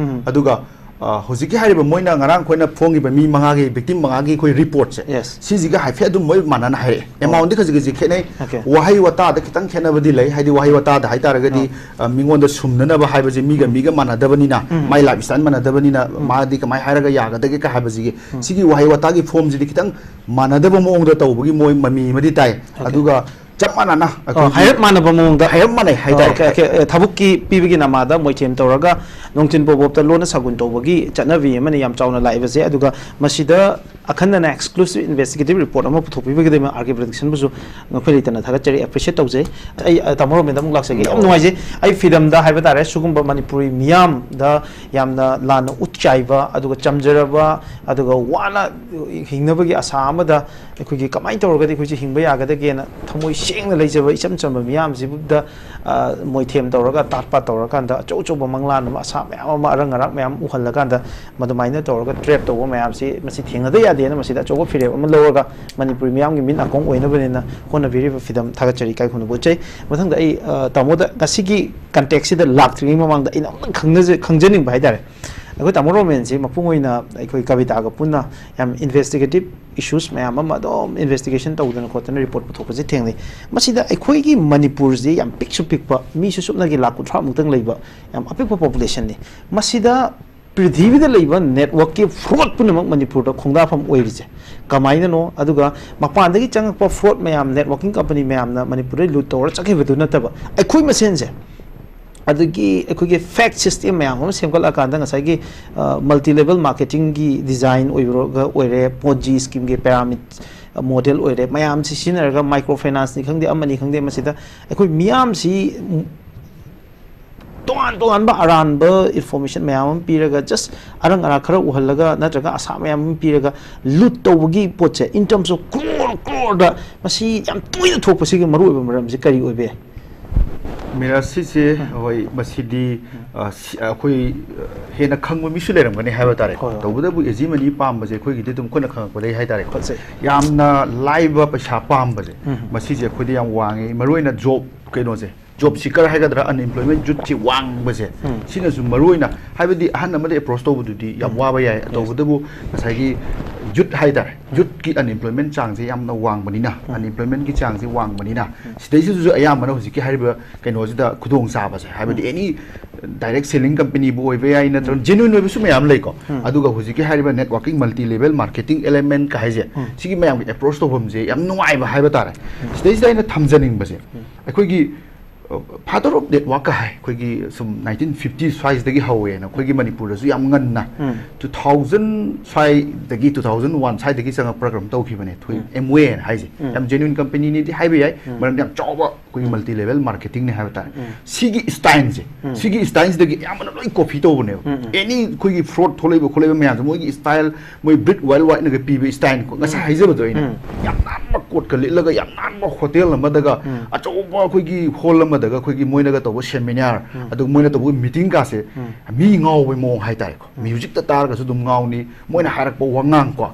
ꯑꯗꯨꯒ, ꯑ, ꯍꯧꯖꯤꯛꯀꯤ ꯍꯥꯏꯔꯤꯕ ꯃꯣꯏꯅ ꯉꯔꯥꯡ ꯑꯩꯈꯣꯏꯅ ꯐꯣꯡꯉꯤꯕ ꯃꯤ ꯃꯉꯥꯒꯤ, ꯚꯤꯛꯇꯤꯝ ꯃꯉꯥꯒꯤ ꯑꯩꯈꯣꯏ ꯔꯤꯄꯣꯔꯠꯁꯦ, Yes. ꯁꯤꯁꯤꯒ ꯍꯥꯏꯐꯦꯠ ꯑꯗꯨꯝ ꯃꯣꯏ ꯃꯥꯟꯅꯅ ꯍꯥꯏꯔꯛꯑꯦ꯫ ꯑꯦꯃꯥꯎꯟꯗꯤ ꯈꯖꯤꯛ ꯈꯖꯤꯛ ꯈꯦꯠꯅꯩ꯫ Okay. ꯋꯥꯍꯩ ꯋꯥꯇꯥꯗ ꯈꯤꯇꯪ ꯈꯦꯠꯅꯕꯗꯤ ꯂꯩ, ꯍꯥꯏꯗꯤ ꯋꯥꯍꯩ ꯋꯥꯇꯥꯗ ꯍꯥꯏꯇꯥꯔꯒꯗꯤ, ꯑ, ꯃꯤꯉꯣꯟꯗ ꯁꯨꯝꯅꯅꯕ ꯍꯥꯏꯕꯁꯦ ꯃꯤꯒ ꯃꯤꯒ ꯃꯥꯟꯅꯗꯕꯅꯤꯅ, ꯃꯥꯏ ꯂꯥꯏꯐ ꯁ꯭ꯇꯥꯏꯜ ꯃꯥꯟꯅꯗꯕꯅꯤꯅ, ꯃꯥꯗꯤ ꯀꯃꯥꯏꯅ ꯍꯥꯏꯔꯒ ꯌꯥꯒꯗꯒꯦ ꯀ ꯍꯥꯏꯕꯁꯤꯒꯤ, ꯁꯤꯒꯤ ꯋꯥꯍꯩ ꯋꯥꯇꯥꯒꯤ ꯐꯣꯝꯁꯤꯗꯤ ꯈꯤꯇꯪ ꯃꯥꯟꯅꯗꯕ ꯃꯑꯣꯡꯗ ꯇꯧꯕꯒꯤ ꯃꯣꯏ ꯃꯃꯤ ꯑꯃꯗꯤ ꯇꯥꯏ꯫ ꯑꯗꯨꯒ ꯆꯞ ꯃꯥꯟꯅꯅ ꯑ, ꯍꯥꯏꯔꯞ ꯃꯥꯟꯅꯕ ꯃꯑꯣꯡꯗ. ꯍꯥꯏꯔꯞ ꯃꯥꯟꯅꯩ ꯍꯥꯏꯇꯥꯔꯦ. ꯑꯣꯀꯦ, ꯑꯣꯀꯦ, ꯑꯦ, ꯊꯕꯛꯀꯤ ꯄꯤꯕꯒꯤ ꯅꯃꯥꯗ ꯃꯣꯏꯊꯦꯝ ꯇꯧꯔꯒ ꯅꯨꯡꯊꯤꯟ ꯄꯣꯕꯣꯞꯇ ꯂꯣꯟꯅ ꯁꯥꯒꯨꯟ ꯇꯧꯕꯒꯤ ꯆꯠꯅꯕꯤ ꯑꯃꯅ ꯌꯥꯝ ꯆꯥꯎꯅ ꯂꯥꯛꯏꯕꯁꯦ꯫ ꯑꯗꯨꯒ ꯃꯁꯤꯗ ꯑꯈꯟꯅꯅ exclusive investigative report ꯑꯃ ꯄꯨꯊꯣꯛꯄꯤꯕꯒꯤꯗꯃꯛ ꯑꯥꯔ ꯀꯦ ꯄ꯭ꯔꯗꯛꯁꯟꯕꯨꯁꯨ ꯅꯈꯣꯏ ꯂꯩꯇꯅ ꯊꯥꯒꯠꯆꯔꯤ, appreciate ꯇꯧꯖꯩ꯫ ꯑꯩ, ꯑ, ꯇꯥꯃꯣ ꯔꯣꯃꯦꯟꯗ ꯑꯃꯨꯛ ꯂꯥꯛꯆꯒꯦ꯫ ꯌꯥꯝ ꯅꯨꯡꯉꯥꯏꯖꯩ꯫ ꯑꯩ ꯐꯤꯗꯝꯗ ꯍꯥꯏꯕ ꯇꯥꯔꯦ, ꯁꯤꯒꯨꯝꯕ ꯃꯅꯤꯄꯨꯔꯤ ꯃꯤꯌꯥꯝꯗ ꯌꯥꯝꯅ ꯂꯥꯟꯅ ꯎꯠ ꯆꯥꯏꯕ, ꯑꯗꯨꯒ ꯆꯝꯖꯔꯕ, ꯑꯗꯨꯒ ꯋꯥꯅ ꯍꯤꯡꯅꯕꯒꯤ ꯑꯁꯥ ꯑꯃꯗ ꯑꯩꯈꯣꯏꯒꯤ ꯀꯃꯥꯏꯅ ꯇꯧꯔꯒꯗꯤ ꯑꯩꯈꯣꯏꯁꯦ ꯍꯤꯡꯕ ꯌꯥꯒꯗꯒꯦꯅ ꯊꯃꯣꯏ ꯁꯦꯡꯅ ꯂꯩꯖꯕ ꯏꯆꯝ ꯆꯝꯕ ꯃꯤꯌꯥꯝꯁꯤꯕꯨꯗ, ꯑ, ꯃꯣꯏꯊꯦꯝ ꯇꯧꯔꯒ, ꯇꯥꯠꯄꯥ ꯇꯧꯔꯀꯥꯟꯗ, ꯑꯆꯧ ꯑꯆꯧꯕ ꯃꯪꯂꯥꯟ ꯑꯃ, ꯑꯁꯥ ꯃꯌꯥꯝ ꯑꯃ, ꯑꯔꯪ ꯑꯔꯥꯛ ꯃꯌꯥꯝ ꯎꯍꯜꯂꯀꯥꯟꯗ, ꯃꯗꯨꯃꯥꯏꯅ ꯇꯧꯔꯒ trap ꯇꯧꯕ ꯃꯌꯥꯝꯁꯤ, ꯃꯁꯤ ꯊꯦꯡꯅꯗ ꯌꯥꯗꯦꯅ ꯃꯁꯤꯗ ꯑꯆꯧꯕ ꯐꯤꯔꯦꯞ ꯑꯃ ꯂꯧꯔꯒ ꯃꯅꯤꯄꯨꯔꯤ ꯃꯤꯌꯥꯝꯒꯤ ꯃꯤꯠ ꯅꯥꯀꯣꯡ ꯑꯣꯏꯅꯕꯅꯤꯅ ꯍꯣꯠꯅꯕꯤꯔꯤꯕ ꯐꯤꯗꯝ ꯊꯥꯒꯠꯆꯔꯤ, ꯏꯀꯥꯏ ꯈꯨꯝꯅꯕ ꯎꯠꯆꯩ꯫ ꯃꯊꯪꯗ ꯑꯩ, ꯑ, ꯇꯥꯃꯣꯗ ꯉꯁꯤꯒꯤ context ꯁꯤꯗ ꯂꯥꯛꯇ꯭ꯔꯤꯉꯩ ꯃꯃꯥꯡꯗ ꯑꯩꯅ ꯑꯃꯨꯛꯇꯪ ꯈꯪꯅꯖ-, ꯈꯪꯖꯅꯤꯡꯕ ꯍꯥꯏꯇꯥꯔꯦ꯫ ꯑꯩꯈꯣꯏ ꯇꯥꯃꯣ ꯔꯣꯃꯦꯟꯁꯤ ꯃꯄꯨꯡ ꯑꯣꯏꯅ ꯑꯩꯈꯣꯏ ꯀꯕꯤꯇꯥꯒ ꯄꯨꯟꯅ ꯌꯥꯝ investigative issues ꯃꯌꯥꯝ ꯑꯃ ꯑꯗꯨꯝ investigation ꯇꯧꯗꯅ ꯈꯣꯠꯇꯅ report ꯄꯨꯊꯣꯛꯄꯁꯦ ꯊꯦꯡꯅꯩ꯫ ꯃꯁꯤꯗ ꯑꯩꯈꯣꯏꯒꯤ ꯃꯅꯤꯄꯨꯔꯁꯤ ꯌꯥꯝ ꯄꯤꯛꯁꯨ ꯄꯤꯛꯄ, ꯃꯤꯁꯨ ꯁꯨꯞꯅꯒꯤ ꯂꯥꯈ ꯀꯨꯟꯊ꯭ꯔꯥ ꯃꯨꯛꯇꯪ ꯂꯩꯕ ꯌꯥꯝ ꯑꯄꯤꯛꯄ population ꯅꯤ꯫ ꯃꯁꯤꯗ ꯄ꯭ꯔꯤꯊꯤꯕꯤꯗ ꯂꯩꯕ network ꯀꯤ fraud ꯄꯨꯝꯅꯃꯛ ꯃꯅꯤꯄꯨꯔꯗ ꯈꯣꯡꯗꯥꯐꯝ ꯑꯣꯏꯔꯤꯁꯦ ꯀꯃꯥꯏꯅꯅꯣ? ꯑꯗꯨꯒ ꯃꯄꯥꯟꯗꯒꯤ ꯆꯪꯉꯛꯄ fraud ꯃꯌꯥꯝ, networking company ꯃꯌꯥꯝꯅ ꯃꯅꯤꯄꯨꯔꯗ ꯂꯨꯠ ꯇꯧꯔ ꯆꯠꯈꯤꯕꯗꯨ ꯅꯠꯇꯕ, ꯑꯩꯈꯣꯏ ꯃꯁꯦꯟꯁꯦ, ꯑꯗꯒꯤ ꯑꯩꯈꯣꯏꯒꯤ fake system ꯃꯌꯥꯝ ꯑꯃ ꯁꯦꯝꯒꯠꯂꯛꯑꯀꯥꯟꯗ, ꯉꯁꯥꯏꯒꯤ, ꯑ, multi level marketing ꯒꯤ design ꯑꯣꯏꯕ ꯑꯣꯏꯔꯦ, Ponzi scheme ꯒꯤ pyramid model ꯑꯣꯏꯔꯦ, ꯃꯌꯥꯝꯁꯤ ꯁꯤꯖꯤꯟꯅꯔꯒ micro finance ꯅꯤ ꯈꯪꯗꯦ, ꯑꯃꯅꯤ ꯈꯪꯗꯦ, ꯃꯁꯤꯗ ꯑꯩꯈꯣꯏ ꯃꯤꯌꯥꯝꯁꯤ ꯇꯣꯉꯥꯟ ꯇꯣꯉꯥꯟꯕ ꯑꯔꯥꯟꯕ information ꯃꯌꯥꯝ ꯑꯃ ꯄꯤꯔꯒ, just ꯑꯔꯪ ꯑꯔꯥꯛ ꯈꯔ ꯎꯍꯜꯂꯒ, ꯅꯠꯇ꯭ꯔꯒ ꯑꯁꯥ ꯃꯌꯥꯝ ꯑꯃ ꯄꯤꯔꯒ ꯂꯨꯠ ꯇꯧꯕꯒꯤ ꯄꯣꯠꯁꯦ, in terms of crore crore ꯗ, ꯃꯁꯤ ꯌꯥꯝ ꯇꯣꯏꯅ ꯊꯣꯛꯄꯁꯤꯒꯤ ꯃꯔꯨꯑꯣꯏꯕ ꯃꯔꯝꯁꯤ ꯀꯔꯤ ꯑꯣꯏꯕ ꯌꯥꯏ? ꯃꯤꯔꯥ, ꯁꯤꯁꯦ, ꯍꯣꯏ, ꯃꯁꯤꯗꯤ, ꯑ, ꯁꯤ-, ꯑꯩꯈꯣꯏ, ꯑ, ꯍꯦꯟꯅ ꯈꯪꯕ ꯃꯤꯁꯨ ꯂꯩꯔꯝꯒꯅꯤ ꯍꯥꯏꯕ ꯇꯥꯔꯦ꯫ ꯍꯣꯏ, ꯍꯣꯏ꯫ ꯇꯧꯕꯇꯕꯨ easy money ꯄꯥꯝꯕꯁꯦ ꯑꯩꯈꯣꯏꯒꯤꯗꯤ ꯑꯗꯨꯝ ꯑꯩꯈꯣꯏꯅ ꯈꯪꯉꯛꯄꯗꯒꯤ ꯍꯥꯏ ꯇꯥꯔꯦꯀꯣ꯫ ꯍꯣꯏ, ꯁꯦ꯫ ꯌꯥꯝꯅ ꯂꯥꯏꯕ ꯄꯩꯁꯥ ꯄꯥꯝꯕꯁꯦ, ꯎꯝ꯫ ꯃꯁꯤꯁꯦ ꯑꯩꯈꯣꯏꯗ ꯌꯥꯝ ꯋꯥꯡꯉꯤ꯫ ꯃꯔꯨꯑꯣꯏꯅ job, ꯀꯩꯅꯣꯁꯦ, job seeker ꯍꯥꯏꯒꯗ꯭ꯔꯥ, unemployment, youth ꯁꯤ ꯋꯥꯡꯕꯁꯦ, ꯎꯝ꯫ ꯁꯤꯅꯁꯨ ꯃꯔꯨꯑꯣꯏꯅ, ꯍꯥꯏꯕꯗꯤ ꯑꯍꯟ ꯑꯃꯗ approach ꯇꯧꯕꯗꯨꯗꯤ ꯌꯥꯝ ꯎꯝ꯫ ꯋꯥꯕ ꯌꯥꯏ꯫ Yes. ꯇꯧꯕꯇꯕꯨ ꯉꯁꯥꯏꯒꯤ youth ꯍꯥꯏ ꯇꯥꯔꯦ, youth ꯀꯤ unemployment ꯆꯥꯡꯁꯦ ꯌꯥꯝꯅ ꯋꯥꯡꯕꯅꯤꯅ, ꯎꯝ꯫ Unemployment ꯀꯤ ꯆꯥꯡꯁꯦ ꯋꯥꯡꯕꯅꯤꯅ, ꯁꯤꯗꯩꯁꯤꯗꯁꯨ ꯑꯌꯥꯝꯕꯅ ꯍꯧꯖꯤꯛꯀꯤ ꯍꯥꯏꯔꯤꯕ ꯀꯩꯅꯣꯁꯤꯗ ꯈꯨꯗꯣꯡ ꯆꯥꯕꯁꯦ, ꯍꯥꯏꯕꯗꯤ any ꯗꯥꯏꯔꯦꯛ ꯁꯦꯂꯤꯡ ꯀꯝꯄꯅꯤꯕꯨ ꯑꯣꯏꯕ ꯌꯥꯏ, ꯅꯠꯇ꯭ꯔꯒ ꯖꯦꯅ꯭ꯌꯨꯟ ꯑꯣꯏꯕꯁꯨ ꯃꯌꯥꯝ ꯂꯩꯀꯣ꯫ ꯑꯗꯨꯒ ꯍꯧꯖꯤꯛꯀꯤ ꯍꯥꯏꯔꯤꯕ ꯅꯦꯠꯋꯥꯔꯀꯤꯡ, ꯃꯜꯇꯤ ꯂꯦꯚꯦꯜ ꯃꯥꯔꯀꯦꯇꯤꯡ ꯑꯦꯂꯦꯃꯦꯟꯠꯀ ꯍꯥꯏꯁꯦ, ꯁꯤꯒꯤ ꯃꯌꯥꯝꯒꯤ ꯑꯦꯄ꯭ꯔꯣꯆ ꯇꯧꯐꯝꯁꯦ ꯌꯥꯝ ꯅꯨꯡꯉꯥꯏꯕ ꯍꯥꯏꯕ ꯇꯥꯔꯦ꯫ ꯁꯤꯗꯩꯁꯤꯗ ꯑꯩꯅ ꯊꯝꯖꯅꯤꯡꯕꯁꯦ, ꯑꯩꯈꯣꯏꯒꯤ ꯐꯥꯗꯔ ꯑꯣꯐ ꯅꯦꯠꯋꯥꯔꯛꯀ ꯍꯥꯏ, ꯑꯩꯈꯣꯏꯒꯤ ꯁꯨꯝ ꯅꯥꯏꯟꯇꯤꯟ ꯐꯤꯐꯇꯤ ꯁ꯭ꯋꯥꯏꯁꯤꯗꯒꯤ ꯍꯧꯋꯦꯅ ꯑꯩꯈꯣꯏꯒꯤ ꯃꯅꯤꯄꯨꯔꯗꯁꯨ ꯌꯥꯝ ꯉꯟꯅ, ꯇꯨ ꯊꯥꯎꯖꯟ ꯁ꯭ꯋꯥꯏꯗꯒꯤ, ꯇꯨ ꯊꯥꯎꯖꯟ ꯋꯥꯟ ꯁ꯭ꯋꯥꯏꯗꯒꯤ ꯆꯪꯉꯛꯄ꯭ꯔꯥ ꯀꯩꯅꯣꯝ ꯇꯧꯈꯤꯕꯅꯦ, ꯑꯩꯈꯣꯏ ꯑꯦꯝ ꯋꯦ ꯍꯥꯏꯁꯦ꯫ ꯌꯥꯝ ꯖꯦꯅ꯭ꯌꯨꯟ ꯀꯝꯄꯅꯤꯅꯤꯗꯤ ꯍꯥꯏꯕ ꯌꯥꯏ, ꯃꯔꯝꯗꯤ ꯌꯥꯝ ꯆꯥꯎꯕ ꯑꯩꯈꯣꯏꯒꯤ ꯃꯜꯇꯤ ꯂꯦꯚꯦꯜ ꯃꯥꯔꯀꯦꯇꯤꯡꯅꯦ ꯍꯥꯏꯕ ꯇꯥꯔꯦ꯫ ꯁꯤꯒꯤ ꯁ꯭ꯇꯥꯏꯜꯁꯦ, ꯁꯤꯒꯤ ꯁ꯭ꯇꯥꯏꯜꯁꯤꯗꯒꯤ ꯑꯌꯥꯝꯕꯅ ꯂꯣꯏ ꯀꯣꯄꯤ ꯇꯧꯕꯅꯦꯕ꯫ ꯑꯦꯅꯤ ꯑꯩꯈꯣꯏꯒꯤ ꯐ꯭ꯔꯣꯗ ꯊꯣꯛꯂꯛꯏꯕ ꯈꯣꯠꯂꯛꯏꯕ ꯃꯌꯥꯝꯁꯦ, ꯃꯣꯏꯒꯤ ꯁ꯭ꯇꯥꯏꯜ, ꯃꯣꯏ ꯕ꯭ꯔꯤꯠ ꯋꯥꯏꯜ ꯋꯥꯏꯠꯅꯒ ꯄꯤꯕ ꯁ꯭ꯇꯥꯏꯜ, ꯉꯁꯥꯏ ꯍꯥꯏꯖꯕꯗꯣ ꯑꯩꯅ, ꯌꯥꯝ ꯅꯥꯟꯕ ꯀꯣꯠꯀ ꯂꯤꯠꯂꯒ ꯌꯥꯝ ꯅꯥꯟꯕ ꯍꯣꯇꯦꯜ ꯑꯃꯗꯒ, ꯑꯆꯧꯕ ꯑꯩꯈꯣꯏꯒꯤ ꯍꯣꯜ ꯑꯃꯗꯒ ꯑꯩꯈꯣꯏꯒꯤ ꯃꯣꯏꯅꯒ ꯇꯧꯕ ꯁꯦꯃꯤꯅꯥꯔ, ꯑꯗꯨꯒ ꯃꯣꯏꯅ ꯇꯧꯕ ꯃꯤꯇꯤꯡꯒꯁꯦ, ꯃꯤ ꯉꯥꯎꯕꯩ ꯃꯑꯣꯡ ꯍꯥꯏꯇꯥꯔꯦꯀꯣ꯫ ꯃ꯭ꯌꯨꯖꯤꯛꯇ ꯇꯥꯔꯒꯁꯨ ꯑꯗꯨꯝ ꯉꯥꯎꯅꯤ, ꯃꯣꯏꯅ ꯍꯥꯏꯔꯛꯄ ꯋꯥꯉꯥꯡ ꯀꯣ,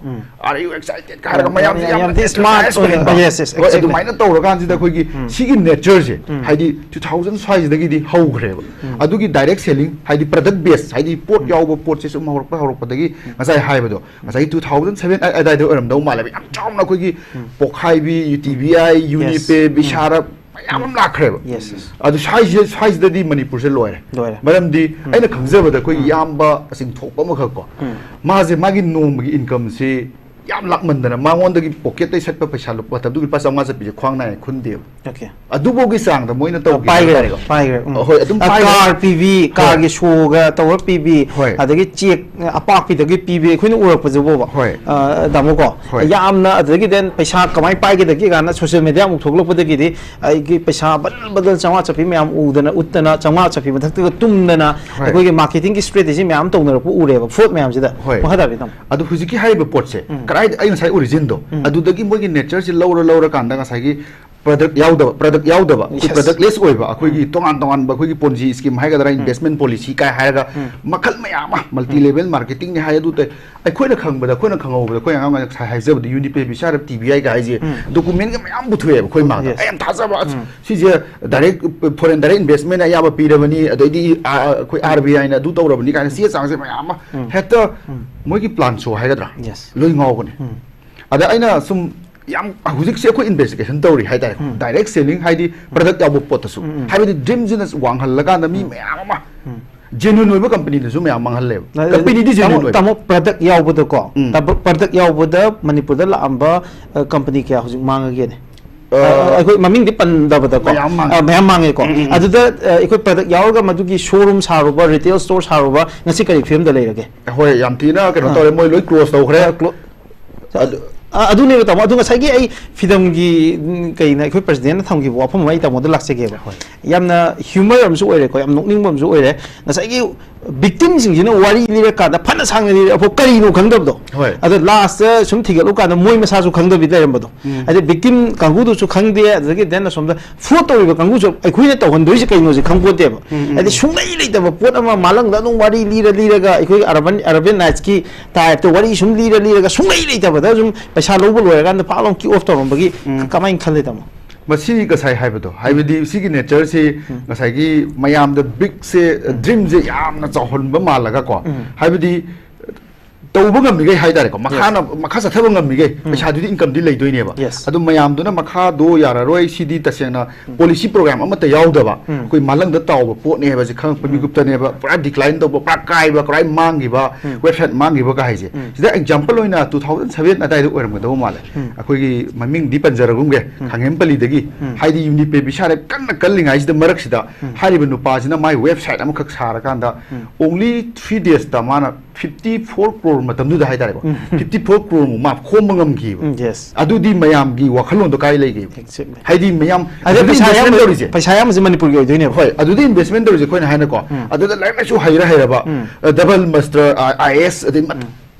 "Are you excited?" ꯀꯥꯏ ꯍꯥꯏꯔꯒ ꯃꯌꯥꯝꯁꯦ ꯌꯥꯝ ꯌꯥꯝ ꯊꯤ excited, smart excited ꯑꯣꯏꯅ, ꯑꯣꯏꯍꯟꯕ꯫ Yes, yes, ꯍꯣꯏ, exactly. ꯑꯗꯨꯃꯥꯏꯅ ꯇꯧꯔꯀꯥꯟꯁꯤꯗ ꯑꯩꯈꯣꯏꯒꯤ ꯁꯤꯒꯤ ꯅꯦꯆꯔꯁꯦ, ꯍꯥꯏꯗꯤ ꯇꯨ ꯊꯥꯎꯖꯟ ꯁ꯭ꯋꯥꯏꯁꯤꯗꯒꯤꯗꯤ ꯍꯧꯈ꯭ꯔꯦꯕ꯫ ꯑꯗꯨꯒꯤ ꯗꯥꯏꯔꯦꯛ ꯁꯦꯂꯤꯡ, ꯍꯥꯏꯗꯤ ꯄ꯭ꯔꯗꯛ ꯕꯦꯁ, ꯍꯥꯏꯗꯤ ꯄꯣꯠ ꯌꯥꯎꯕ ꯄꯣꯠꯁꯦ ꯁꯨꯝ ꯍꯧꯔꯛꯄ ꯍꯧꯔꯛꯄꯗꯒꯤ, ꯉꯁꯥꯏ ꯍꯥꯏꯕꯗꯣ, ꯉꯁꯥꯏꯒꯤ ꯇꯨ ꯊꯥꯎꯖꯟ ꯁꯚꯦꯟ ꯑꯗꯥꯏꯗ ꯑꯣꯏꯔꯝꯗꯧ ꯃꯥꯜꯂꯦꯕ, ꯌꯥꯝ ꯆꯥꯎꯅ ꯑꯩꯈꯣꯏꯒꯤ ꯄꯣꯛꯈꯥꯏꯕꯤ, ꯌꯨ ꯇꯤ ꯕꯤ ꯑꯥꯏ, ꯌꯨꯅꯤꯄꯦ, ꯕꯤꯁꯥꯔꯞ, ꯃꯌꯥꯝ ꯑꯃ ꯂꯥꯛꯈ꯭ꯔꯦꯕ꯫ Yes, yes. ꯑꯗꯨ ꯁ꯭ꯋꯥꯏꯁꯤꯗ, ꯁ꯭ꯋꯥꯏꯁꯤꯗꯗꯤ ꯃꯅꯤꯄꯨꯔꯁꯦ ꯂꯣꯏꯔꯦ꯫ ꯂꯣꯏꯔꯦ꯫ ꯃꯔꯝꯗꯤ ꯑꯩꯅ ꯈꯪꯖꯕꯗ ꯑꯩꯈꯣꯏꯒꯤ ꯏꯌꯥꯝꯕ ꯆꯤꯡꯊꯣꯛꯄ ꯑꯃꯈꯛ ꯀꯣ, ꯃꯥꯁꯦ ꯃꯥꯒꯤ ꯅꯣꯡꯃꯒꯤ ꯏꯟꯀꯝꯁꯤ ꯌꯥꯝ ꯂꯥꯛꯃꯟꯗꯅ ꯃꯉꯣꯟꯗꯒꯤ ꯄꯣꯀꯦꯠꯇꯩ ꯁꯠꯄ ꯄꯩꯁꯥ ꯂꯨꯄꯥ, ꯃꯇꯝꯗꯨꯒꯤ ꯂꯨꯄꯥ ꯆꯥꯝꯃꯉꯥ ꯆꯠꯄꯤꯁꯦ ꯈ꯭ꯋꯥꯡ ꯅꯥꯏ ꯈꯨꯟꯗꯦꯕ꯫ Okay. ꯑꯗꯨꯐꯥꯎꯒꯤ ꯆꯥꯡꯗ ꯃꯣꯏꯅ ꯇꯧꯈꯤꯕ ꯄꯥꯏꯈ꯭ꯔꯦ, ꯍꯥꯏꯇꯥꯔꯦꯀꯣ꯫ ꯄꯥꯏꯈ꯭ꯔꯦ, ꯎꯝ꯫ ꯍꯣꯏ, ꯑꯗꯨꯝ ꯑ, ꯄꯥꯏꯈ꯭ꯔꯦ꯫ ꯀꯥꯔ ꯄꯤꯕꯤ, ꯍꯣꯏ꯫ ꯀꯥꯔꯒꯤ ꯁꯣꯒ ꯇꯧꯔ ꯄꯤꯕꯤ, ꯍꯣꯏ꯫ ꯑꯗꯒꯤ ꯆꯦꯛ ꯑꯄꯥꯛꯄꯤꯗꯒꯤ ꯄꯤꯕꯤ, ꯑꯩꯈꯣꯏꯅ ꯎꯔꯛꯄꯁꯤꯕꯣꯕ꯫ ꯍꯣꯏ꯫ ꯑ, ꯇꯥꯃꯣꯀꯣ? ꯍꯣꯏ꯫ ꯌꯥꯝꯅ, ꯑꯗꯨꯗꯒꯤ then ꯄꯩꯁꯥ ꯀꯃꯥꯏꯅ ꯄꯥꯏꯒꯗꯒꯦ ꯀꯥꯏꯅ social media ꯑꯃꯨꯛ ꯊꯣꯛꯂꯛꯄꯗꯒꯤꯗꯤ ꯑꯩꯒꯤ ꯄꯩꯁꯥ ꯕꯗꯜ ꯕꯗꯜ ꯆꯥꯝꯃꯉꯥ ꯆꯠꯄꯤ ꯃꯌꯥꯝ ꯎꯗꯅ, ꯎꯠꯇꯅ, ꯆꯥꯝꯃꯉꯥ ꯆꯠꯄꯤ ꯃꯊꯛꯇꯒ ꯇꯨꯝꯗꯅ ꯍꯣꯏ꯫ ꯑꯩꯈꯣꯏꯒꯤ marketing ꯒꯤ strategy ꯃꯌꯥꯝ ꯇꯧꯅꯔꯛꯄ ꯎꯔꯦꯕ, fraud ꯃꯌꯥꯝꯁꯤꯗ꯫ ꯍꯣꯏ꯫ ꯃꯈꯥ ꯇꯥꯕꯤꯌꯨ, ꯇꯥꯃꯣ꯫ ꯑꯗꯨ ꯍꯧꯖꯤꯛꯀꯤ ꯍꯥꯏꯔꯤꯕ ꯄꯣꯠꯁꯦ, ꯎꯝ꯫ ꯀꯗꯥꯏꯗ, ꯑꯩ ꯉꯁꯥꯏ origin ꯗꯣ, ꯎꯝ꯫ ꯑꯗꯨꯗꯒꯤ ꯃꯣꯏꯒꯤ nature ꯁꯦ ꯂꯧꯔ ꯂꯧꯔꯀꯥꯟꯗ ꯉꯁꯥꯏꯒꯤ product ꯌꯥꯎꯗꯕ, product ꯌꯥꯎꯗꯕ, ꯑꯩꯈꯣꯏ Yes. product less ꯑꯣꯏꯕ, ꯑꯩꯈꯣꯏꯒꯤ ꯎꯝ꯫ ꯇꯣꯉꯥꯟ ꯇꯣꯉꯥꯟꯕ ꯑꯩꯈꯣꯏꯒꯤ Ponzi scheme ꯍꯥꯏꯒꯗ꯭ꯔꯥ, ꯎꯝ꯫ investment policy ꯀꯥꯏ ꯍꯥꯏꯔꯒ ꯎꯝ꯫ ꯃꯈꯜ ꯃꯌꯥꯝ ꯑꯃ, multi ꯎꯝ꯫ level marketing ꯅꯤ ꯍꯥꯏ, ꯑꯗꯨ ꯇꯩ-, ꯑꯩꯈꯣꯏꯅ ꯈꯪꯕꯗ, ꯑꯩꯈꯣꯏꯅ ꯈꯪꯍꯧꯕꯗ, ꯑꯩꯈꯣꯏ ꯑꯉꯥꯡ ꯑꯣꯏꯅ ꯉꯁꯥꯏ ꯍꯥꯏꯖꯕꯗ ꯌꯨꯅꯤꯄꯦ, ꯕꯤꯁꯥꯔꯞ, ꯇꯤ ꯕꯤ ꯑꯥꯏ ꯀ ꯍꯥꯏꯁꯦ ꯎꯝ꯫ Document ꯀ ꯃꯌꯥꯝ ꯄꯨꯊꯣꯛꯑꯦꯕ ꯑꯩꯈꯣꯏ ꯃꯥꯡꯗ꯫ Yes. ꯑꯩ ꯌꯥꯝ ꯊꯥꯖꯕ, ꯑꯁ, ꯎꯝ꯫ ꯁꯤꯁꯦ direct, foreign direct investment ꯑꯌꯥꯕ ꯄꯤꯔꯕꯅꯤ, ꯑꯗꯩꯗꯤ, ꯑ, ꯑꯩꯈꯣꯏ ꯑꯥꯔ ꯕꯤ ꯑꯥꯏꯅ ꯑꯗꯨ ꯇꯧꯔꯕꯅꯤ ꯀꯥꯏꯅ ꯆꯦ ꯆꯥꯡꯁꯦ ꯃꯌꯥꯝ ꯑꯃ ꯎꯝ꯫ ꯍꯦꯛꯇ ꯎꯝ꯫ ꯃꯣꯏꯒꯤ plan show ꯍꯥꯏꯒꯗ꯭ꯔꯥ? Yes. ꯂꯣꯏ ꯉꯥꯎꯕꯅꯦ꯫ ꯎꯝ꯫ ꯑꯗ ꯑꯩꯅ ꯁꯨꯝ ꯌꯥꯝ ꯍꯧꯖꯤꯛꯁꯦ ꯑꯩꯈꯣꯏ ꯏꯟꯚꯦꯁꯇꯤꯒꯦꯁꯟ ꯇꯧꯔꯤ ꯍꯥꯏꯇꯥꯔꯦ, ꯎꯝ. ꯗꯥꯏꯔꯦꯛ ꯁꯦꯂꯤꯡ ꯍꯥꯏꯗꯤ ꯄ꯭ꯔꯗꯛ ꯌꯥꯎꯕ ꯄꯣꯠꯇꯁꯨ, ꯎꯝ, ꯎꯝ. ꯍꯥꯏꯕꯗꯤ ꯗ꯭ꯔꯤꯝꯁꯤꯅ ꯋꯥꯡꯍꯜꯂꯀꯥꯟꯗ ꯃꯤ ꯃꯌꯥꯝ ꯑꯃ ꯖꯦꯅꯨꯟ ꯑꯣꯏꯕ ꯀꯝꯄꯅꯤꯗꯁꯨ ꯃꯌꯥꯝ ꯃꯥꯡꯍꯜꯂꯦꯕ, ꯅ- ꯀꯝꯄꯅꯤꯗꯤ ꯖꯦꯅꯨꯟ ꯇꯥꯃꯣ ꯑꯣꯏꯕ. ꯇꯥꯃꯣ ꯄ꯭ꯔꯗꯛ ꯌꯥꯎꯕꯗꯀꯣ, ꯎꯝ. ꯇꯥꯃꯣ ꯄ꯭ꯔꯗꯛ ꯌꯥꯎꯕꯗ ꯃꯅꯤꯄꯨꯔꯗ ꯂꯥꯛꯑꯝꯕ ꯑ, ꯀꯝꯄꯅꯤ ꯀꯌꯥ ꯍꯧꯖꯤꯛ ꯃꯥꯡꯉꯒꯦꯅꯦ? ꯑ, ꯑ, ꯑꯩꯈꯣꯏ ꯃꯃꯤꯡꯗꯤ ꯄꯟꯗꯕꯗꯀꯣ. ꯃꯌꯥꯝ ꯃꯥꯡꯉꯦ. ꯑ, ꯃꯌꯥꯝ ꯃꯥꯡꯉꯦꯀꯣ. ꯎꯝ, ꯎꯝ, ꯎꯝ. ꯑꯗꯨꯗ ꯑ, ꯑꯩꯈꯣꯏ ꯄ꯭ꯔꯗꯛ ꯌꯥꯎꯔꯒ ꯃꯗꯨꯒꯤ ꯁꯣꯔꯨꯝ ꯁꯥꯔꯨꯕ, ꯔꯤꯇꯦꯜ ꯁ꯭ꯇꯣꯔ ꯁꯥꯔꯨꯕ ꯉꯁꯤ ꯀꯔꯤ ꯐꯤꯕꯝꯗ ꯂꯩꯔꯒꯦ? ꯍꯣꯏ, ꯌꯥꯝ ꯊꯤꯅ ꯀꯩꯅꯣ ꯑ. ꯇꯧꯔꯦ, ꯃꯣꯏ ꯂꯣꯏ ꯀ꯭ꯂꯣꯖ ꯇꯧꯈ꯭ꯔꯦ. ꯑ, ꯀ꯭ꯂꯣ- ꯑ, ꯑꯗꯨꯅꯦꯕ ꯇꯥꯃꯣ, ꯑꯗꯨ ꯉꯁꯥꯏꯒꯤ ꯑꯩ ꯐꯤꯗꯝꯒꯤ ꯎꯝ, ꯀꯩꯅ ꯑꯩꯈꯣꯏ ꯄ꯭ꯔꯁꯤꯗꯦꯟꯠꯅ ꯊꯝꯈꯤꯕ ꯋꯥꯐꯝ ꯑꯃ ꯑꯩ ꯇꯥꯃꯣꯗ ꯂꯥꯛꯆꯒꯦꯕ. ꯌꯥꯝꯅ ꯍ꯭ꯌꯨꯃꯔ ꯑꯃꯁꯨ ꯑꯣꯏꯔꯦꯀꯣ, ꯌꯥꯝ ꯅꯣꯛꯅꯤꯡꯕ ꯑꯃꯁꯨ ꯑꯣꯏꯔꯦ. ꯉꯁꯥꯏꯒꯤ ꯚꯤꯛꯇꯤꯝꯁꯤꯡꯁꯤꯅ ꯋꯥꯔꯤ ꯂꯤꯔꯀꯥꯟꯗ ꯐꯅ ꯁꯥꯡꯅ ꯂꯤꯔꯦ, ꯑꯐꯥꯎ ꯀꯔꯤꯅꯣ ꯈꯪꯗꯕꯗꯣ. ꯍꯣꯏ. ꯑꯗꯣ ꯂꯥꯁꯇ ꯁꯨꯝ ꯊꯤꯒꯠꯂꯨꯀꯥꯟꯗ ꯃꯣꯏ ꯃꯁꯥꯁꯨ ꯈꯪꯗꯕꯤ ꯂꯩꯔꯝꯕꯗꯣ. ꯎꯝ. ꯑꯗꯩ ꯚꯤꯛꯇꯤꯝ ꯀꯥꯡꯕꯨꯗꯨꯁꯨ ꯈꯪꯗꯦ, ꯑꯗꯨꯗꯒꯤ ꯗꯦꯟ ꯑꯁꯣꯝꯗ ꯐ꯭ꯔꯣꯗ ꯇꯧꯔꯤꯕ ꯀꯥꯡꯕꯨꯁꯨ ꯑꯩꯈꯣꯏꯅ ꯇꯧꯍꯟꯗꯣꯏꯁꯦ ꯀꯩꯅꯣꯁꯦ ꯈꯪꯄꯣꯠꯇꯦꯕ. ꯎꯝ, ꯎꯝ, ꯍꯥꯏꯗꯤ ꯎꯝ. ꯁꯨꯡꯂꯩ ꯂꯩꯇꯕ ꯄꯣꯠ ꯑꯃ ꯃꯥꯂꯪꯗ ꯑꯗꯨꯝ ꯋꯥꯔꯤ ꯂꯤꯔ ꯂꯤꯔꯒ ꯑꯩꯈꯣꯏ ꯑꯔꯕꯟ ꯑꯔꯕꯦꯟ ꯅꯥꯏꯠꯁꯀꯤ ꯇꯥꯏꯞꯇ ꯋꯥꯔꯤ ꯁꯨꯝ ꯂꯤꯔ ꯂꯤꯔꯒ ꯁꯨꯡꯂꯩ ꯂꯩꯇꯕꯗ ꯁꯨꯝ ꯄꯩꯁꯥ ꯂꯧꯕ ꯂꯣꯏꯔꯀꯥꯟꯗ ꯐꯥꯛ ꯂꯥꯎ ꯀꯤꯛ ꯑꯣꯐ ꯇꯧꯔꯝꯕꯒꯤ ꯎꯝ. ꯀꯃꯥꯏꯅ ꯈꯜꯂꯤ ꯇꯥꯃꯣ? ꯃꯁꯤ ꯉꯁꯥꯏ ꯍꯥꯏꯕꯗꯣ, ꯍꯥꯏꯕꯗꯤ ꯁꯤꯒꯤ ꯅꯦꯆꯔꯁꯤ ꯉꯁꯥꯏꯒꯤ ꯃꯌꯥꯝꯗ ꯕꯤꯛꯁꯦ, ꯗ꯭ꯔꯤꯝꯁꯦ ꯌꯥꯝꯅ ꯆꯥꯎꯍꯟꯕ ꯃꯥꯜꯂꯒꯀꯣ, ꯎꯝ. ꯍꯥꯏꯕꯗꯤ ꯇꯧꯕ ꯉꯝꯃꯤꯈꯩ ꯍꯥꯏꯇꯥꯔꯦꯀꯣ, ꯃꯈꯥꯅ ꯃꯈꯥ ꯆꯠꯊꯕ ꯉꯝꯃꯤꯈꯩ ꯄꯩꯁꯥꯗꯨꯗꯤ ꯏꯟꯀꯝꯗꯤ ꯂꯩꯗꯣꯏꯅꯦꯕ. Yes. ꯑꯗꯨ ꯃꯌꯥꯝꯗꯨꯅ ꯃꯈꯥꯗꯣ ꯌꯥꯔꯔꯣꯏ, ꯁꯤꯗꯤ ꯇꯁꯦꯡꯅ ꯄꯣꯂꯤꯁꯤ ꯄ꯭ꯔꯣꯒ꯭ꯔꯥꯝ ꯑꯃꯠꯇ ꯌꯥꯎꯗꯕ, ꯎꯝ. ꯑꯩꯈꯣꯏ ꯃꯥꯂꯪꯗ ꯇꯥꯎꯕ ꯄꯣꯠꯅꯦ ꯍꯥꯏꯕꯁꯦ ꯈꯪꯉꯛꯄ ꯃꯤꯀꯨꯞꯇꯅꯦꯕ ꯄꯨꯔꯥ ꯗꯤꯀ꯭ꯂꯥꯏꯟ ꯇꯧꯕ, ꯄꯨꯔꯥ ꯀꯥꯏꯕ, ꯄꯨꯔꯥ ꯃꯥꯡꯈꯤꯕ, ꯋꯦꯕꯁꯥꯏꯠ ꯃꯥꯡꯈꯤꯕꯒ ꯍꯥꯏꯁꯦ. ꯁꯤꯗ ꯑꯦꯛꯖꯥꯝꯄꯜ ꯑꯣꯏꯅ ꯇꯨ ꯊꯥꯎꯖꯟ ꯁꯚꯦꯟ ꯑꯗꯥꯏꯗ ꯑꯣꯏꯔꯝꯒꯗꯧꯕ ꯃꯥꯜꯂꯦ. ꯑꯩꯈꯣꯏꯒꯤ ꯃꯃꯤꯡꯗꯤ ꯄꯟꯖꯔꯒꯨꯝꯒꯦ, ꯈꯥꯡꯉꯦꯝꯄꯜꯂꯤꯗꯒꯤ, ꯍꯥꯏꯗꯤ ꯌꯨꯅꯤꯄꯦ ꯕꯤꯁꯥꯔꯦ ꯀꯟꯅ ꯀꯜꯂꯤꯉꯩꯁꯤꯗ ꯃꯔꯛꯁꯤꯗ ꯍꯥꯏꯔꯤꯕ ꯅꯨꯄꯥꯁꯤꯅ ꯃꯥꯏ ꯋꯦꯕꯁꯥꯏꯠ ꯑꯃꯈꯛ ꯁꯥꯔꯀꯥꯟꯗ only three daysꯇ ꯃꯥꯅ ꯐꯤꯐꯇꯤ ꯐꯣꯔ ꯀ꯭ꯔꯣꯔ ꯃꯇꯝꯗꯨꯗ ꯍꯥꯏꯇꯥꯔꯦꯀꯣ, ꯐꯤꯐꯇꯤ ꯐꯣꯔ ꯀ꯭ꯔꯣꯔꯃꯨꯛ ꯃꯥ ꯈꯣꯝꯕ ꯉꯝꯈꯤꯕ. ꯎꯝ, yes. ꯑꯗꯨꯗꯤ ꯃꯌꯥꯝꯒꯤ ꯋꯥꯈꯜꯂꯣꯟꯗꯣ ꯀꯥꯏ ꯂꯩꯒꯦ? Exactly. ꯍꯥꯏꯗꯤ ꯃꯌꯥꯝ ꯑꯗꯩ ꯑꯗꯨꯗꯤ ꯄꯩꯁꯥ investment ꯑꯌꯥꯝꯕ ꯇꯧꯔꯤꯁꯦ. ꯄꯩꯁꯥ ꯑꯌꯥꯝꯕꯁꯦ ꯃꯅꯤꯄꯨꯔꯒꯤ ꯑꯣꯏꯗꯣꯏꯅꯦꯕ. ꯍꯣꯏ, ꯑꯗꯨꯗꯤ ꯏꯟꯚꯦꯁꯃꯦꯟ ꯇꯧꯔꯤꯁꯦ ꯑꯩꯈꯣꯏꯅ ꯍꯥꯏꯅꯀꯣ. ꯑꯗꯨꯗ ꯂꯥꯏꯔꯤꯛ ꯂꯥꯏꯁꯨ ꯍꯩꯔ ꯍꯩꯔꯕ, double master, I A S, ꯑꯗꯩ ꯃ-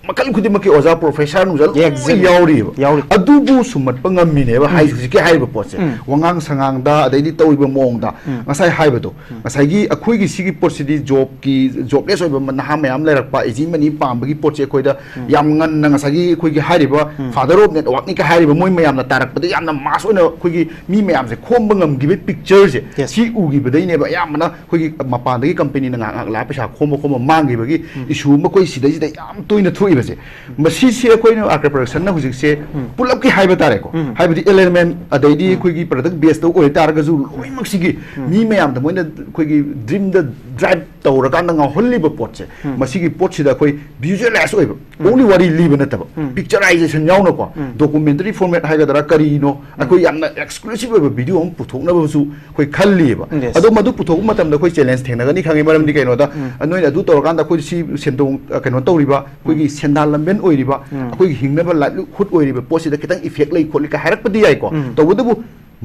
ꯃꯈꯜ ꯈꯨꯗꯤꯡꯃꯛꯀꯤ ꯑꯣꯖꯥ ꯄ꯭ꯔꯣꯐꯦꯁꯔ ꯅꯨꯡꯖꯥ ꯂꯣꯏ Exactly. ꯌꯥꯎꯔꯤꯕ. ꯌꯥꯎꯔꯤ. ꯑꯗꯨꯕꯨ ꯁꯨꯝꯃꯠꯄ ꯉꯝꯃꯤꯅꯦꯕ ꯍꯥꯏ ꯍꯧꯖꯤꯛꯀꯤ ꯍꯥꯏꯔꯤꯕ ꯄꯣꯠꯁꯦ. ꯋꯥꯉꯥꯡ ꯁꯉꯥꯡꯗ, ꯑꯗꯩꯗꯤ ꯇꯧꯔꯤꯕ ꯃꯑꯣꯡꯗ, ꯉꯁꯥꯏ ꯍꯥꯏꯕꯗꯣ, ꯉꯁꯥꯏꯒꯤ ꯑꯩꯈꯣꯏꯒꯤ ꯁꯤꯒꯤ ꯄꯣꯠꯁꯤꯗꯤ ꯖꯣꯕꯀꯤ, ꯖꯣꯕꯂꯦꯁ ꯑꯣꯏꯕ ꯅꯍꯥ ꯃꯌꯥꯝ ꯂꯩꯔꯛꯄ, ꯏꯖꯤ ꯃꯅꯤ ꯄꯥꯝꯕꯒꯤ ꯄꯣꯠꯁꯦ ꯑꯩꯈꯣꯏꯗ ꯌꯥꯝ ꯉꯟꯅ ꯉꯁꯥꯏꯒꯤ ꯑꯩꯈꯣꯏꯒꯤ ꯍꯥꯏꯔꯤꯕ father of networkꯅꯤ ꯀ ꯍꯥꯏꯔꯤꯕ ꯃꯣꯏ ꯃꯌꯥꯝꯅ ꯇꯥꯔꯛꯄꯗ ꯌꯥꯝꯅ ꯃꯥꯁ ꯑꯣꯏꯅ ꯑꯩꯈꯣꯏꯒꯤ ꯃꯤ ꯃꯌꯥꯝꯁꯦ ꯈꯣꯝꯕ ꯉꯝꯈꯤꯕꯒꯤ ꯄꯤꯛꯆꯔꯁꯦ Yes. ꯁꯤ ꯎꯈꯤꯕꯗꯩꯅꯦꯕ ꯑꯌꯥꯝꯕꯅ ꯑꯩꯈꯣꯏꯒꯤ ꯃꯄꯥꯟꯗꯒꯤ ꯀꯝꯄꯅꯤꯅ ꯉꯥꯏꯍꯥꯛ ꯉꯥꯏꯍꯥꯛ ꯂꯥꯛꯑ ꯄꯩꯁꯥ ꯈꯣꯝꯕ ꯈꯣꯝꯕ ꯃꯥꯡꯈꯤꯕꯒꯤ ꯏꯁꯨ ꯑꯃ ꯑꯩꯈꯣꯏ ꯁꯤꯗꯩꯁꯤꯗ ꯌꯥꯝ ꯇꯣꯏꯅ ꯊꯣꯛꯏ. ꯁꯦ, ꯃꯁꯤꯁꯦ ꯑꯩꯈꯣꯏꯅ ꯑꯥꯔꯀꯦ ꯄ꯭ꯔꯗꯛꯁꯟꯅ ꯍꯧꯖꯤꯛꯁꯦ ꯄꯨꯂꯞꯀꯤ ꯍꯥꯏꯕ ꯇꯥꯔꯦꯀꯣ, ꯍꯥꯏꯕꯗꯤ ꯑꯦꯂꯦꯟꯃꯦꯟ, ꯑꯗꯩꯗꯤ ꯑꯩꯈꯣꯏꯒꯤ ꯄ꯭ꯔꯗꯛ ꯕꯦꯁꯇ ꯑꯣꯏꯇꯥꯔꯒꯁꯨ, ꯂꯣꯏꯅꯃꯛꯁꯤꯒꯤ ꯃꯤ ꯃꯌꯥꯝꯗ ꯃꯣꯏꯅ ꯑꯩꯈꯣꯏꯒꯤ ꯗ꯭ꯔꯤꯝꯗ ꯗ꯭ꯔꯥꯏꯚ ꯇꯧꯔꯀꯥꯟꯗ ꯉꯥꯎꯍꯜꯂꯤꯕ ꯄꯣꯠꯁꯦ, ꯃꯁꯤꯒꯤ ꯄꯣꯠꯁꯤꯗ ꯑꯩꯈꯣꯏ ꯚꯤꯖꯨꯑꯦꯂꯥꯏꯁ ꯑꯣꯏꯕ, ꯑꯣꯡꯂꯤ ꯋꯥꯔꯤ ꯂꯤꯕ ꯅꯠꯇꯕ, ꯄꯤꯛꯆꯔꯥꯏꯖꯦꯁꯟ ꯌꯥꯎꯅꯀꯣ, ꯗꯣꯀꯨꯃꯦꯟꯇꯔꯤ ꯐꯣꯔꯃꯦꯠ ꯍꯥꯏꯒꯗ꯭ꯔꯥ, ꯀꯔꯤꯅꯣ, ꯑꯩꯈꯣꯏ ꯌꯥꯝꯅ ꯑꯦꯛꯁꯀ꯭ꯂꯨꯁꯤꯚ ꯑꯣꯏꯕ ꯚꯤꯗꯤꯑꯣ ꯑꯃ ꯄꯨꯊꯣꯛꯅꯕꯁꯨ ꯑꯩꯈꯣꯏ ꯈꯜꯂꯤꯕ꯫ ꯑꯗꯣ ꯃꯗꯨ ꯄꯨꯊꯣꯛꯄ ꯃꯇꯝꯗ ꯑꯩꯈꯣꯏ ꯆꯦꯂꯦꯟꯖ ꯊꯦꯡꯅꯒꯅꯤ ꯈꯪꯉꯤ꯫ ꯃꯔꯝꯗꯤ ꯀꯩꯅꯣꯗ, ꯅꯣꯏꯅ ꯑꯗꯨ ꯇꯧꯔꯀꯥꯟꯗ ꯑꯩꯈꯣꯏ ꯁꯤ ꯁꯦꯟꯗꯣꯡ, ꯑ, ꯀꯩꯅꯣ ꯇꯧꯔꯤꯕ, ꯑꯩꯈꯣꯏꯒꯤ ꯁꯦꯟꯗꯥꯟ ꯂꯝꯕꯦꯟ ꯑꯣꯏꯔꯤꯕ, ꯑꯩꯈꯣꯏꯒꯤ ꯍꯤꯡꯅꯕ ꯂꯥꯏꯚꯂꯤꯍꯨꯗ ꯑꯣꯏꯔꯤꯕ ꯄꯣꯠꯁꯤꯗ ꯈꯤꯇꯪ ꯏꯐꯦꯛ ꯂꯩ ꯈꯣꯠꯂꯤ ꯀꯥꯏ ꯍꯥꯏꯔꯛꯄꯗꯤ ꯌꯥꯏꯀꯣ, ꯇꯧꯕꯇꯕꯨ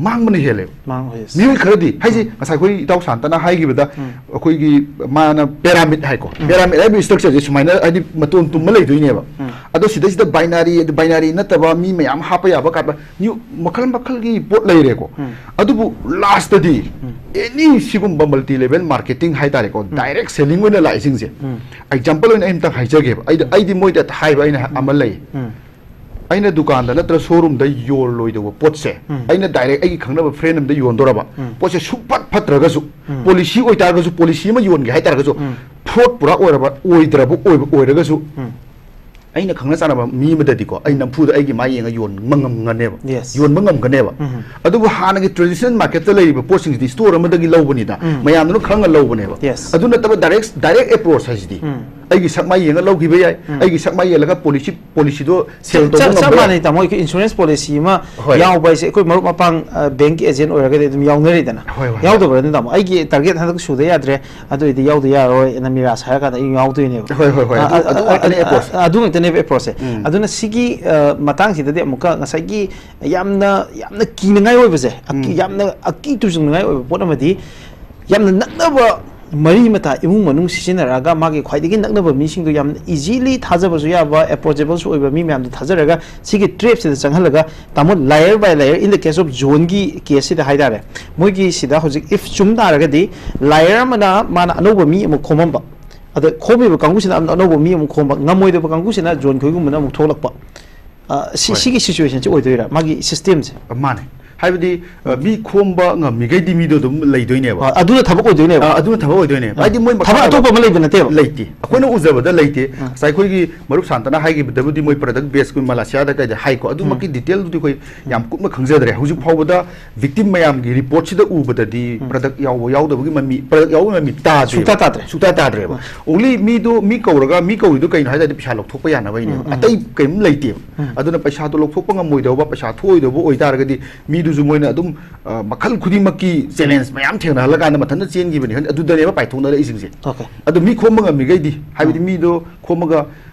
ꯃꯥꯡꯕꯅ ꯍꯦꯜꯂꯦꯕ꯫ ꯃꯥꯡ-, yes. ꯃꯤꯑꯣꯏ ꯈꯔꯗꯤ, ꯍꯥꯏꯁꯦ, ꯉꯁꯥꯏ ꯑꯩꯈꯣꯏ ꯏꯇꯥꯎ ꯁꯥꯟꯇꯅ ꯍꯥꯏꯈꯤꯕꯗ, ꯑꯩꯈꯣꯏꯒꯤ ꯃꯥꯅ ꯄꯦꯔꯥꯃꯤꯠ ꯍꯥꯏꯀꯣ, ꯄꯦꯔꯥꯃꯤꯠ ꯍꯥꯏꯕ ꯏꯁꯇ꯭ꯔꯛꯆꯔꯁꯦ ꯁꯨꯃꯥꯏꯅ, ꯍꯥꯏꯗꯤ, ꯃꯇꯣꯟ ꯇꯨꯝꯃ ꯂꯩꯗꯣꯏꯅꯦꯕ꯫ ꯑꯗꯣ ꯁꯤꯗꯩꯁꯤꯗ ꯕꯥꯏꯅꯥꯔꯤ, ꯕꯥꯏꯅꯥꯔꯤ ꯅꯠꯇꯕ ꯃꯤ ꯃꯌꯥꯝ ꯍꯥꯞꯄ ꯌꯥꯕ ꯀꯥꯠꯄ, ꯅ꯭ꯌꯨ-, ꯃꯈꯜ ꯃꯈꯜꯒꯤ ꯄꯣꯠ ꯂꯩꯔꯦꯀꯣ꯫ ꯑꯗꯨꯕꯨ ꯂꯥꯁꯇꯗꯤ ꯑꯦꯅꯤ ꯁꯤꯒꯨꯝꯕ ꯃꯜꯇꯤ ꯂꯦꯚꯦꯜ ꯃꯥꯔꯀꯦꯇꯤꯡ ꯍꯥꯏꯇꯥꯔꯦꯀꯣ, ꯗꯥꯏꯔꯦꯛ ꯁꯦꯂꯤꯡ ꯑꯣꯏꯅ ꯂꯥꯛꯏꯁꯤꯡꯁꯦ, ꯑꯦꯛꯖꯥꯝꯄꯜ ꯑꯣꯏꯅ ꯑꯩ ꯑꯝꯇꯪ ꯍꯥꯏꯖꯒꯦꯕ꯫ ꯑꯩꯗꯤ, ꯑꯩꯗꯤ ꯃꯣꯏꯗ ꯍꯥꯏꯕ ꯑꯩꯅ ꯑꯃ ꯂꯩ꯫ ꯑꯩꯅ ꯗꯨꯀꯥꯟꯗ ꯅꯠꯇ꯭ꯔ ꯁꯣꯔꯨꯝꯗ ꯌꯣꯜꯂꯣꯏꯗꯧꯕ ꯄꯣꯠꯁꯦ, ꯑꯩꯅ ꯗꯥꯏꯔꯦꯛ ꯑꯩꯒꯤ ꯈꯪꯅꯕ ꯐ꯭ꯔꯦꯟ ꯑꯃꯗ ꯌꯣꯟꯗꯣꯔꯕ ꯄꯣꯠꯁꯦ, ꯁꯨꯛꯐꯠ ꯐꯠꯇ꯭ꯔꯒꯁꯨ, ꯄꯣꯂꯤꯁꯤ ꯑꯣꯏꯇꯥꯔꯒꯁꯨ, ꯄꯣꯂꯤꯁꯤ ꯑꯃ ꯌꯣꯟꯒꯦ ꯍꯥꯏꯇꯥꯔꯒꯁꯨ, ꯐ꯭ꯔꯣꯗ ꯄꯨꯔꯥ ꯑꯣꯏꯔꯕ, ꯑꯣꯏꯗ꯭ꯔꯕ ꯑꯣꯏꯕ ꯑꯣꯏꯔꯒꯁꯨ, ꯑꯩꯅ ꯈꯪꯅ ꯆꯥꯟꯅꯕ ꯃꯤ ꯑꯃꯗꯗꯤꯀꯣ, ꯑꯩ ꯅꯝꯐꯨꯗ ꯑꯩꯒꯤ ꯃꯥꯏ ꯌꯦꯡꯉ ꯌꯣꯟꯕ ꯉꯝꯒꯅꯦꯕ꯫ Yes. ꯌꯣꯟꯕ ꯉꯝꯒꯅꯦꯕ꯫ ꯑꯗꯨꯕꯨ ꯍꯥꯟꯅꯒꯤ ꯇ꯭ꯔꯦꯗꯤꯁꯅꯦꯜ ꯃꯥꯔꯀꯦꯠꯇ ꯂꯩꯔꯤꯕ ꯄꯣꯠꯁꯤꯡꯁꯤꯗꯤ ꯁ꯭ꯇꯣꯔ ꯑꯃꯗꯒꯤ ꯂꯧꯕꯅꯤꯅ, ꯃꯌꯥꯝꯗꯨꯅ ꯈꯪꯉ ꯂꯧꯕꯅꯦꯕ꯫ Yes. ꯑꯗꯨ ꯅꯠꯇꯕ ꯗꯥꯏꯔꯦꯛ, ꯗꯥꯏꯔꯦꯛ ꯑꯦꯄ꯭ꯔꯣꯆ ꯍꯥꯏꯁꯤꯗꯤ, ꯑꯩꯒꯤ ꯁꯛ ꯃꯥꯏ ꯌꯦꯡꯉ ꯂꯧꯈꯤꯕ ꯌꯥꯏ, ꯑꯩꯒꯤ ꯁꯛ ꯃꯥꯏ ꯌꯦꯡꯉꯒ ꯄꯣꯂꯤꯁꯤ, ꯄꯣꯂꯤꯁꯤꯗꯣ ꯁꯦꯜ ꯇꯧꯕ ꯆꯞ, ꯆꯞ ꯉꯝꯕ ꯌꯥꯏ꯫ ꯃꯥꯟꯅꯩ, ꯇꯥꯃꯣ꯫ ꯑꯩꯈꯣꯏ ꯏꯟꯁꯨꯔꯦꯟꯁ ꯄꯣꯂꯤꯁꯤ ꯑꯃ ꯍꯣꯏ꯫ ꯌꯥꯎꯕ ꯍꯥꯏꯁꯦ, ꯑꯩꯈꯣꯏ ꯃꯔꯨꯞ ꯃꯄꯥꯡ, ꯑ, ꯕꯦꯡꯀꯤ ꯑꯦꯖꯦꯟ ꯑꯣꯏꯔꯒꯗꯤ ꯑꯗꯨꯝ ꯌꯥꯎꯅꯔꯤꯗꯅ꯫ ꯍꯣꯏ, ꯍꯣꯏ, ꯍꯣꯏ꯫ ꯌꯥꯎꯗꯕ꯭ꯔꯥ ꯑꯗꯨ, ꯇꯥꯃꯣ? ꯑꯩꯒꯤ ꯇꯥꯔꯒꯦꯠ ꯍꯟꯗꯛ ꯁꯨꯗ ꯌꯥꯗ꯭ꯔꯦ, ꯑꯗꯨ ꯑꯣꯏꯔꯗꯤ ꯌꯥꯎꯗ ꯌꯥꯔꯣꯏꯅ ꯅꯤꯔꯥꯁ ꯍꯥꯏꯔ ꯀꯥꯟꯗ ꯑꯩ ꯌꯥꯎꯗꯣꯏꯅꯦꯕ꯫ ꯍꯣꯏ, ꯍꯣꯏ, ꯍꯣꯏ꯫ ꯑ, ꯑꯗꯨ, ꯑ, ꯑꯗꯨ ꯑ, ꯉꯥꯛꯇꯅꯦ ꯑ, ꯑꯦꯄ꯭ꯔꯣꯆꯁꯦ꯫ ꯑ, ꯑꯗꯨ ꯉꯥꯛꯇꯅꯦꯕ ꯑꯦꯄ꯭ꯔꯣꯆꯁꯦ꯫ ꯎꯝ꯫ ꯑꯗꯨꯅ ꯁꯤꯒꯤ, ꯑ, ꯃꯇꯥꯡꯁꯤꯗꯗꯤ ꯑꯃꯨꯛꯀ ꯉꯁꯥꯏꯒꯤ ꯌꯥꯝꯅ, ꯌꯥꯝꯅ ꯀꯤꯅꯉꯥꯏ ꯑꯣꯏꯕꯁꯦ, ꯑꯀꯤ-, ꯎꯝ꯫ ꯌꯥꯝꯅ ꯑꯀꯤ ꯇꯨꯖꯨꯡꯅꯉꯥꯏ ꯑꯣꯏꯕ ꯄꯣꯠ ꯑꯃꯗꯤ, ꯌꯥꯝꯅ ꯅꯛꯅꯕ ꯃꯔꯤ ꯃꯇꯥ, ꯏꯃꯨꯡ ꯃꯅꯨꯡ ꯁꯤꯖꯤꯟꯅꯔꯒ, ꯃꯥꯒꯤ ꯈ꯭ꯋꯥꯏꯗꯒꯤ ꯅꯛꯅꯕ ꯃꯤꯁꯤꯡꯗꯣ ꯌꯥꯝꯅ ꯏꯖꯤꯂꯤ ꯊꯥꯖꯕꯁꯨ ꯌꯥꯕ, ꯑꯦꯄ꯭ꯔꯣꯆꯦꯕꯜꯁꯨ ꯑꯣꯏꯕ ꯃꯤ ꯃꯌꯥꯝꯗꯣ ꯊꯥꯖꯔꯒ, ꯁꯤꯒꯤ ꯇ꯭ꯔꯦꯞꯁꯤꯗ ꯆꯪꯍꯜꯂꯒ, ꯇꯥꯃꯣ, layer by layer, in the case of ꯖꯣꯟꯒꯤ ꯀꯦꯁꯁꯤꯗ ꯍꯥꯏꯇꯥꯔꯦ, ꯃꯣꯏꯒꯤ ꯁꯤꯗ ꯍꯧꯖꯤꯛ if ꯆꯨꯝ ꯇꯥꯔꯒꯗꯤ, ꯂꯥꯌꯔ ꯑꯃꯅ ꯃꯥꯅ ꯑꯅꯧꯕ ꯃꯤ ꯑꯃꯨꯛ ꯈꯣꯝꯃꯝꯕ, ꯑꯗ ꯈꯣꯝꯃꯤꯕ ꯀꯥꯡꯕꯨꯁꯤꯅ ꯑꯃꯨꯛ ꯑꯅꯧꯕ ꯃꯤ ꯑꯃꯨꯛ ꯈꯣꯝꯕ, ꯉꯝꯃꯣꯏꯗꯕ ꯀꯥꯡꯕꯨꯁꯤꯅ ꯖꯣꯟ ꯈꯣꯏꯒꯨꯝꯕꯅ ꯑꯃꯨꯛ ꯊꯣꯛꯂꯛꯄ꯫ ꯑ, ꯁꯤ, ꯍꯣꯏ꯫ ꯁꯤꯒꯤ ꯁꯤꯆꯨꯋꯦꯁꯟꯁꯤ ꯑꯣꯏꯗꯣꯏꯔꯥ, ꯃꯥꯒꯤ ꯁꯤꯁꯇꯦꯝꯁꯦ? ꯃꯥꯅꯦ꯫ ꯍꯥꯏꯕꯗꯤ, ꯑ, ꯃꯤ ꯈꯣꯝꯕ ꯉꯝꯃꯤꯈꯩꯗꯤ ꯃꯤꯗꯣ ꯑꯗꯨꯝ ꯂꯩꯗꯣꯏꯅꯦꯕ꯫ ꯑ, ꯑꯗꯨꯅ ꯊꯕꯛ ꯑꯣꯏꯗꯣꯏꯅꯦꯕ꯫ ꯑ, ꯑꯗꯨꯅ ꯊꯕꯛ ꯑꯣꯏꯗꯣꯏꯅꯦꯕ꯫ ꯑ, ꯍꯥꯏꯗꯤ ꯃꯣꯏ ꯃꯈꯥ ꯊꯕꯛ ꯊꯕꯛ ꯑꯇꯣꯞꯄ ꯑꯃ ꯂꯩꯕ ꯅꯠꯇꯦꯕ꯫ ꯂꯩꯇꯦ꯫ ꯑꯩꯈꯣꯏꯅ ꯎꯖꯕꯗ ꯂꯩꯇꯦ꯫ ꯑ꯫ ꯉꯁꯥꯏ ꯑꯩꯈꯣꯏꯒꯤ ꯃꯔꯨꯞ ꯁꯥꯟꯇꯅ ꯍꯥꯏꯈꯤꯕꯗꯕꯨꯗꯤ ꯃꯣꯏ product base ꯀꯨꯝꯕ ꯃꯂꯥꯁꯤꯌꯥꯗ ꯀꯩꯗ ꯍꯥꯏꯀꯣ꯫ ꯑꯗꯨꯃꯛꯀꯤ detail ꯗꯨꯗꯤ ꯑꯩꯈꯣꯏ ꯌꯥꯝ ꯀꯨꯞꯅ ꯈꯪꯖꯗ꯭ꯔꯦ꯫ ꯍꯧꯖꯤꯛ ꯐꯥꯎꯕꯗ victim ꯃꯌꯥꯝꯒꯤ report ꯁꯤꯗ ꯎꯕꯗꯗꯤ product ꯌꯥꯎꯕ ꯌꯥꯎꯗꯕꯒꯤ ꯃꯃꯤ, product ꯌꯥꯎꯕꯒꯤ ꯃꯃꯤ ꯇꯥꯗꯦꯕ꯫ ꯁꯨꯛꯇꯥ ꯇꯥꯗ꯭ꯔꯦ꯫ ꯁꯨꯛꯇꯥ ꯇꯥꯗ꯭ꯔꯦꯕ꯫ Only ꯃꯤꯗꯣ, ꯃꯤ ꯀꯧꯔꯒ, ꯃꯤ ꯀꯧꯔꯤꯗꯣ ꯀꯩꯅꯣ ꯍꯥꯏ ꯇꯥꯔꯗꯤ ꯄꯩꯁꯥ ꯂꯧꯊꯣꯛꯄ ꯌꯥꯅꯕꯩꯅꯦꯕ꯫ ꯑꯇꯩ ꯀꯩꯝ ꯂꯩꯇꯦꯕ꯫ ꯑꯗꯨꯅ ꯄꯩꯁꯥꯗꯣ ꯂꯧꯊꯣꯛꯄ ꯉꯝꯃꯣꯏꯗꯧꯕ, ꯄꯩꯁꯥ ꯊꯣꯛꯑꯣꯏꯗꯧꯕ ꯑꯣꯏꯇꯥꯔꯒꯗꯤ ꯃꯤꯗꯨꯁꯨ ꯃꯣꯏꯅ ꯑꯗꯨꯝ, ꯑ, ꯃꯈꯜ ꯈꯨꯗꯤꯡꯃꯛꯀꯤ challenge ꯃꯌꯥꯝ ꯊꯦꯡꯅꯍꯜꯂꯀꯥꯟꯗ ꯃꯊꯟꯇ ꯆꯦꯟꯈꯤꯕꯅꯤ ꯈꯪꯗꯦ, ꯑꯗꯨꯗꯅꯦꯕ ꯄꯥꯏꯊꯣꯛꯅꯔꯛꯏꯁꯤꯡꯁꯦ꯫ Okay. ꯑꯗꯣ ꯃꯤ ꯈꯣꯝꯕ ꯉꯝꯃꯤꯈꯩꯗꯤ, ꯍꯥꯏꯕꯗꯤ ꯃꯤꯗꯣ ꯈꯣꯝꯃꯒ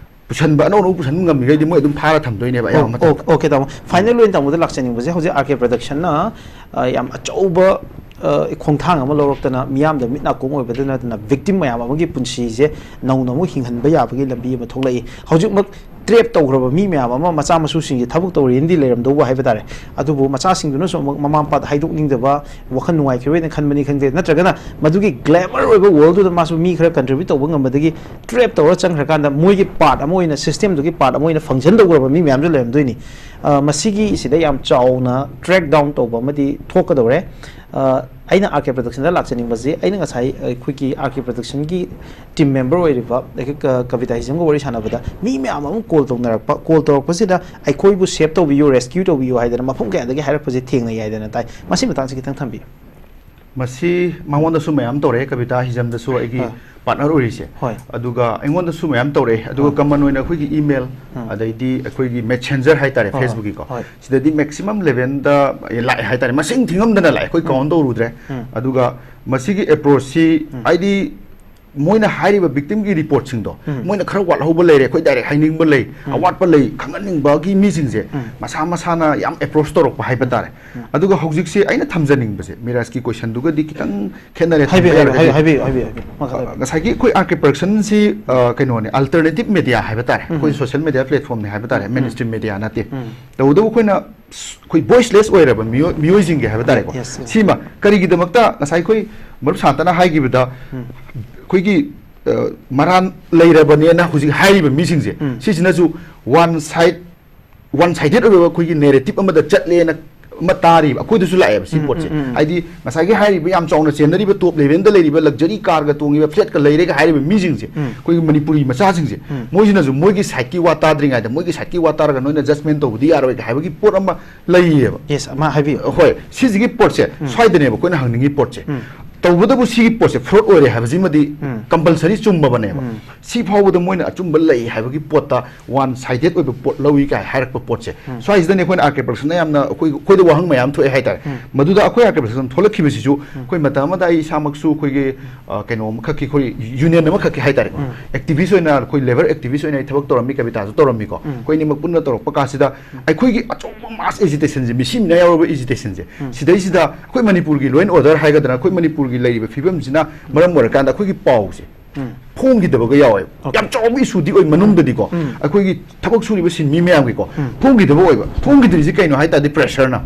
ꯄꯨꯁꯟꯕ, ꯑꯅꯧ ꯑꯅꯧꯕ ꯄꯨꯁꯟꯕ ꯉꯝꯃꯤꯈꯩꯗꯤ ꯃꯣꯏ ꯑꯗꯨꯝ ꯐꯥꯔ ꯊꯝꯗꯣꯏꯅꯦꯕ ꯑꯌꯥꯝꯕ ꯃꯇꯝꯗ꯫ Okay, ꯇꯥꯃꯣ꯫ Final ꯑꯣꯏꯅ ꯇꯥꯃꯣꯗ ꯂꯥꯛꯆꯅꯤꯡꯕꯁꯦ, ꯍꯧꯖꯤꯛ R K Production ꯅ, ꯑ, ꯌꯥꯝ ꯑꯆꯧꯕ, ꯑ, ꯈꯣꯡꯊꯥꯡ ꯑꯃ ꯂꯧꯔꯛꯇꯅ ꯃꯤꯌꯥꯝꯗ ꯃꯤꯠ ꯅꯥꯀꯣꯡ ꯑꯣꯏꯕꯗ ꯅꯠꯇꯅ victim ꯃꯌꯥꯝ ꯑꯃꯒꯤ ꯄꯨꯟꯁꯤꯁꯦ ꯅꯧꯅ ꯑꯃꯨꯛ ꯍꯤꯡꯍꯟꯕ ꯌꯥꯕꯒꯤ ꯂꯝꯕꯤ ꯑꯃ ꯊꯣꯛꯂꯛꯏ꯫ ꯍꯧꯖꯤꯛꯃꯛ trap ꯇꯧꯈ꯭ꯔꯕ ꯃꯤ ꯃꯌꯥꯝ ꯑꯃ, ꯃꯆꯥ ꯃꯁꯨꯁꯤꯡꯁꯦ ꯊꯕꯛ ꯇꯧꯔꯤꯅꯗꯤ ꯂꯩꯔꯝꯗꯧꯕ ꯍꯥꯏꯕ ꯇꯥꯔꯦ꯫ ꯑꯗꯨꯕꯨ ꯃꯆꯥꯁꯤꯡꯗꯨꯅꯁꯨ ꯑꯃꯨꯛ ꯃꯃꯥ ꯃꯄꯥꯗ ꯍꯥꯏꯗꯣꯛꯅꯤꯡꯗꯕ, ꯋꯥꯈꯜ ꯅꯨꯡꯉꯥꯏꯈꯤꯔꯣꯏꯅ ꯈꯟꯕꯅꯤ ꯈꯪꯗꯦ, ꯅꯠꯇ꯭ꯔꯒꯅ ꯃꯗꯨꯒꯤ glamour ꯑꯣꯏꯕ world ꯗꯨꯗ ꯃꯥꯁꯨ ꯃꯤ ꯈꯔ contribute ꯇꯧꯕ ꯉꯝꯕꯗꯒꯤ trap ꯇꯧꯔ ꯆꯪꯈ꯭ꯔꯀꯥꯟꯗ ꯃꯣꯏꯒꯤ part ꯑꯃ ꯑꯣꯏꯅ, system ꯗꯨꯒꯤ part ꯑꯃ ꯑꯣꯏꯅ function ꯇꯧꯈ꯭ꯔꯕ ꯃꯤ ꯃꯌꯥꯝꯁꯨ ꯂꯩꯔꯝꯗꯣꯏꯅꯤ꯫ ꯑ, ꯃꯁꯤꯒꯤ ꯁꯤꯗ ꯌꯥꯝ ꯆꯥꯎꯅ track down ꯇꯧꯕ ꯑꯃꯗꯤ ꯊꯣꯛꯀꯗꯧꯔꯦ꯫ ꯑ, ꯑꯩꯅ R K Production ꯗ ꯂꯥꯛꯆꯅꯤꯡꯕꯁꯤ, ꯑꯩꯅ ꯉꯁꯥꯏ ꯑꯩꯈꯣꯏꯒꯤ R K Production ꯒꯤ team member ꯑꯣꯏꯔꯤꯕ ꯑꯩꯈꯣꯏ ꯀ-, ꯀꯕꯤꯇꯥ ꯍꯤꯖꯝꯒ ꯋꯥꯔꯤ ꯁꯥꯟꯅꯕꯗ ꯃꯤ ꯃꯌꯥꯝ ꯑꯃ call ꯇꯧꯅꯔꯛꯄ, call ꯇꯧꯔꯛꯄꯁꯤꯗ ꯑꯩꯈꯣꯏꯕꯨ save ꯇꯧꯕꯤꯌꯨ, rescue ꯇꯧꯕꯤꯌꯨ ꯍꯥꯏꯗꯅ ꯃꯐꯝ ꯀꯌꯥꯗꯒꯤ ꯍꯥꯏꯔꯛꯄꯁꯦ ꯊꯦꯡꯅꯩ ꯍꯥꯏꯗꯅ ꯇꯥꯏ꯫ ꯃꯁꯤ ꯃꯇꯥꯡꯁꯤ ꯈꯤꯇꯪ ꯊꯝꯕꯤꯌꯨ꯫ ꯃꯁꯤ ꯃꯉꯣꯟꯗꯁꯨ ꯃꯌꯥꯝ ꯇꯧꯔꯛꯑꯦ, ꯀꯕꯤꯇꯥ ꯍꯤꯖꯝꯗꯁꯨ ꯑꯩꯒꯤ ꯑꯥ꯫ Partner ꯑꯣꯏꯔꯤꯁꯦ꯫ ꯍꯣꯏ꯫ ꯑꯗꯨꯒ ꯑꯩꯉꯣꯟꯗꯁꯨ ꯃꯌꯥꯝ ꯇꯧꯔꯛꯑꯦ꯫ ꯑꯗꯨꯒ ꯑꯥ꯫ Common ꯑꯣꯏꯅ ꯑꯩꯈꯣꯏꯒꯤ email, ꯑꯥ꯫ ꯑꯗꯩꯗꯤ ꯑꯩꯈꯣꯏꯒꯤ Messenger ꯍꯥꯏꯇꯥꯔꯦ, ꯍꯣꯏ, Facebook ꯀꯤꯀꯣ, ꯍꯣꯏ꯫ ꯁꯤꯗꯗꯤ maximum level ꯗ ꯂꯥꯛꯑꯦ ꯍꯥꯏꯇꯥꯔꯦ, ꯃꯁꯤꯡ ꯊꯤꯉꯝꯗꯅ ꯂꯥꯛꯑꯦ, ꯑꯩꯈꯣꯏ count ꯇꯧꯔꯨꯗ꯭ꯔꯦ꯫ ꯎꯝ꯫ ꯑꯗꯨꯒ ꯃꯁꯤꯒꯤ approach ꯁꯤ, ꯎꯝ꯫ ꯍꯥꯏꯗꯤ ꯃꯣꯏꯅ ꯍꯥꯏꯔꯤꯕ victim ꯒꯤ report ꯁꯤꯡꯗꯣ, ꯎꯝ꯫ ꯃꯣꯏꯅ ꯈꯔ ꯋꯥꯠꯍꯧꯕ ꯂꯩꯔꯦ, ꯑꯩꯈꯣꯏ direct ꯍꯥꯏꯅꯤꯡꯕ ꯂꯩ, ꯎꯝ꯫ ꯑꯋꯥꯠꯄ ꯂꯩ, ꯈꯪꯍꯟꯅꯤꯡꯕꯒꯤ ꯃꯤꯁꯤꯡꯁꯦ ꯎꯝ꯫ ꯃꯁꯥ ꯃꯁꯥꯅ ꯌꯥꯝ approach ꯇꯧꯔꯛꯄ ꯍꯥꯏꯕ ꯇꯥꯔꯦ꯫ ꯎꯝ꯫ ꯑꯗꯨꯒ ꯍꯧꯖꯤꯛꯁꯦ ꯑꯩꯅ ꯊꯝꯖꯅꯤꯡꯕꯁꯦ, ꯃꯤꯔꯥꯖꯀꯤ question ꯗꯨꯒꯗꯤ ꯈꯤꯇꯪ ꯈꯦꯠꯅꯔꯦ, ꯍꯥꯏꯕꯤꯌꯨ, ꯊꯝꯕ ꯍꯥꯏꯕꯤꯌꯨ, ꯌꯥꯔꯒꯗꯤ꯫ ꯍꯥꯏꯕꯤꯌꯨ, ꯍꯥꯏꯕꯤꯌꯨ, ꯍꯥꯏꯕꯤꯌꯨ꯫ ꯃꯈꯥ ꯇꯥꯕꯤꯌꯨ꯫ ꯉꯁꯥꯏꯒꯤ ꯑꯩꯈꯣꯏ R K Production ꯁꯤ, ꯑ, ꯀꯩꯅꯣꯅꯦ, alternative media ꯍꯥꯏꯕ ꯇꯥꯔꯦ, ꯎꯝ꯫ ꯑꯩꯈꯣꯏ social media platform ꯅꯦ ꯍꯥꯏꯕ ꯇꯥꯔꯦ, ꯎꯝ꯫ mainstream media ꯅꯠꯇꯦ꯫ ꯎꯝ꯫ ꯇꯧꯕꯇꯕꯨ ꯑꯩꯈꯣꯏꯅ ꯁ-, ꯑꯩꯈꯣꯏ voiceless ꯑꯣꯏꯔꯕ ꯃꯤꯑꯣꯏ-, ꯃꯤꯑꯣꯏꯁꯤꯡꯒꯤ ꯍꯥꯏꯕ ꯇꯥꯔꯦꯀꯣ꯫ Yes, yes. ꯁꯤꯃ ꯀꯔꯤꯒꯤꯗꯃꯛꯇ ꯉꯁꯥꯏ ꯑꯩꯈꯣꯏ ꯃꯔꯨꯞ ꯁꯥꯟꯇꯅ ꯍꯥꯏꯈꯤꯕꯗ, ꯎꯝ꯫ ꯑꯩꯈꯣꯏꯒꯤ, ꯑ, ꯃꯔꯥꯟ ꯂꯩꯔꯕꯅꯦꯅ ꯍꯧꯖꯤꯛ ꯍꯥꯏꯔꯤꯕ ꯃꯤꯁꯤꯡꯁꯦ, ꯎꯝ꯫ ꯁꯤꯁꯤꯅꯁꯨ one side, one sided ꯑꯣꯏꯕ ꯑꯩꯈꯣꯏꯒꯤ narrative ꯑꯃꯗ ꯆꯠꯂꯦꯅ ꯑꯃ ꯇꯥꯔꯤꯕ, ꯑꯩꯈꯣꯏꯗꯁꯨ ꯂꯥꯛꯑꯦꯕ ꯁꯤ ꯎꯝ, ꯄꯣꯠꯁꯦ꯫ ꯎꯝ, ꯎꯝ꯫ ꯍꯥꯏꯗꯤ ꯉꯁꯥꯏꯒꯤ ꯍꯥꯏꯔꯤꯕ ꯌꯥꯝ ꯆꯥꯎꯅ ꯆꯦꯟꯅꯔꯤꯕ, ꯇꯣꯞ ꯂꯦꯚꯦꯜꯗ ꯂꯩꯔꯤꯕ, ꯂꯛꯖꯔꯤ ꯀꯥꯔꯒ ꯇꯣꯡꯉꯤꯕ, ꯐ꯭ꯂꯦꯠꯀ ꯂꯩꯔꯦꯒ ꯍꯥꯏꯔꯤꯕ ꯃꯤꯁꯤꯡꯁꯦ, ꯎꯝ꯫ ꯑꯩꯈꯣꯏꯒꯤ ꯃꯅꯤꯄꯨꯔꯤ ꯃꯆꯥꯁꯤꯡꯁꯦ, ꯎꯝ꯫ ꯃꯣꯏꯁꯤꯅꯁꯨ ꯃꯣꯏꯒꯤ ꯁꯥꯏꯠꯀꯤ ꯋꯥ ꯇꯥꯗ꯭ꯔꯤꯉꯩꯗ, ꯃꯣꯏꯒꯤ ꯁꯥꯏꯠꯀꯤ ꯋꯥ ꯇꯥꯔꯒ ꯅꯣꯏꯅ ꯖꯁꯃꯦꯟ ꯇꯧꯕꯗꯤ ꯌꯥꯔꯣꯏꯒ ꯍꯥꯏꯕꯒꯤ ꯄꯣꯠ ꯑꯃ ꯂꯩꯌꯦꯕ꯫ ꯌꯦꯁ, ꯑꯃ ꯍꯥꯏꯕꯤꯌꯨ꯫ ꯍꯣꯏ, ꯁꯤꯁꯤꯒꯤ ꯄꯣꯠꯁꯦ ꯎꯝ꯫ ꯁ꯭ꯋꯥꯏꯗꯅꯦꯕ ꯑꯩꯈꯣꯏꯅ ꯍꯪꯅꯤꯡꯉꯤ ꯄꯣꯠꯁꯦ꯫ ꯎꯝ꯫ ꯇꯧꯕꯇꯕꯨ ꯁꯤꯒꯤ ꯄꯣꯠꯁꯦ ꯐ꯭ꯔꯣꯗ ꯑꯣꯏꯔꯦ ꯍꯥꯏꯕꯁꯤꯃꯗꯤ ꯎꯝ꯫ ꯀꯝꯄꯜꯁꯔꯤ ꯆꯨꯝꯃꯕꯅꯦꯕ꯫ ꯎꯝ꯫ ꯁꯤ ꯐꯥꯎꯕꯗ ꯃꯣꯏꯅ ꯑꯆꯨꯝꯕ ꯂꯩ ꯍꯥꯏꯕꯒꯤ ꯄꯣꯠꯇ ꯋꯥꯟ ꯁꯥꯏꯗꯦꯠ ꯑꯣꯏꯕ ꯄꯣꯠ ꯂꯧꯏ ꯀꯥꯏ ꯍꯥꯏꯔꯛꯄ ꯄꯣꯠꯁꯦ, ꯎꯝ꯫ ꯁ꯭ꯋꯥꯏꯁꯤꯗꯅꯦ ꯑꯩꯈꯣꯏꯅ ꯑꯥꯔ ꯀꯦ ꯄ꯭ꯔꯗꯛꯁꯟꯅ ꯌꯥꯝꯅ ꯑꯩꯈꯣꯏ, ꯑꯩꯈꯣꯏꯗ ꯋꯥꯍꯪ ꯃꯌꯥꯝ ꯊꯣꯛꯑꯦ ꯍꯥꯏꯇꯥꯔꯦ꯫ ꯎꯝ꯫ ꯃꯗꯨꯗ ꯑꯩꯈꯣꯏ ꯑꯥꯔ ꯀꯦ ꯄ꯭ꯔꯗꯛꯁꯟ ꯊꯣꯛꯂꯛꯈꯤꯕꯁꯤꯁꯨ ꯑꯩꯈꯣꯏ ꯃꯇꯝ ꯑꯃꯗ ꯑꯩ ꯏꯁꯥꯃꯛꯁꯨ ꯑꯩꯈꯣꯏꯒꯤ, ꯑ, ꯀꯩꯅꯣ ꯑꯃꯈꯛꯀꯤ, ꯑꯩꯈꯣꯏ ꯌꯨꯅꯤꯌꯟ ꯑꯃꯈꯛꯀꯤ ꯍꯥꯏꯇꯥꯔꯦꯀꯣ, ꯎꯝ꯫ ꯑꯦꯛꯇꯤꯚꯤꯁ ꯑꯣꯏꯅ, ꯑꯩꯈꯣꯏ ꯂꯦꯕꯔ ꯑꯦꯛꯇꯤꯚꯤꯁ ꯑꯣꯏꯅ ꯑꯩ ꯊꯕꯛ ꯇꯧꯔꯝꯃꯤ, ꯀꯕꯤꯇꯥꯁꯨ ꯇꯧꯔꯝꯃꯤꯀꯣ꯫ ꯎꯝ꯫ ꯑꯩꯈꯣꯏ ꯑꯅꯤꯃꯛ ꯄꯨꯟꯅ ꯇꯧꯔꯛꯄ ꯀꯥꯟꯁꯤꯗ ꯑꯩꯈꯣꯏꯒꯤ ꯑꯆꯧꯕ ꯃꯥꯁ ꯑꯦꯖꯤꯇꯦꯁꯟꯁꯦ, ꯃꯤꯁꯤ ꯃꯤꯅꯥ ꯌꯥꯎꯔꯕ ꯑꯦꯖꯤꯇꯦꯁꯟꯁꯦ, ꯎꯝ꯫ ꯁꯤꯗꯩꯁꯤꯗ ꯑꯩꯈꯣꯏ ꯃꯅꯤꯄꯨꯔꯒꯤ ꯂꯣ ꯑꯦꯟ ꯑꯣꯔꯗꯔ ꯍꯥꯏꯒꯗ꯭ꯔꯥ, ꯑꯩꯈꯣꯏ ꯃꯅꯤꯄꯨꯔꯒꯤ ꯂꯩꯔꯤꯕ ꯐꯤꯕꯝꯁꯤꯅ ꯃꯔꯝ ꯑꯣꯏꯔꯀꯥꯟꯗ ꯑꯩꯈꯣꯏꯒꯤ ꯄꯥꯎꯁꯦ ꯎꯝ꯫ ꯐꯣꯡꯈꯤꯗꯕꯒ ꯌꯥꯎꯋꯦꯕ꯫ Okay. ꯌꯥꯝ ꯆꯥꯎꯕ ꯏꯁꯨꯗꯤ ꯑꯣꯏ ꯃꯅꯨꯡꯗꯗꯤꯀꯣ, ꯎꯝ꯫ ꯑꯩꯈꯣꯏꯒꯤ ꯊꯕꯛ ꯁꯨꯔꯤꯕ ꯁꯤꯟꯃꯤ ꯃꯌꯥꯝꯒꯤꯀꯣ, ꯎꯝ꯫ ꯐꯣꯡꯈꯤꯗꯕ ꯑꯣꯏꯕ꯫ ꯐꯣꯡꯈꯤꯗ꯭ꯔꯤꯁꯤ ꯀꯩꯅꯣ ꯍꯥꯏ ꯇꯥꯔꯗꯤ ꯄ꯭ꯔꯦꯁꯔꯅ,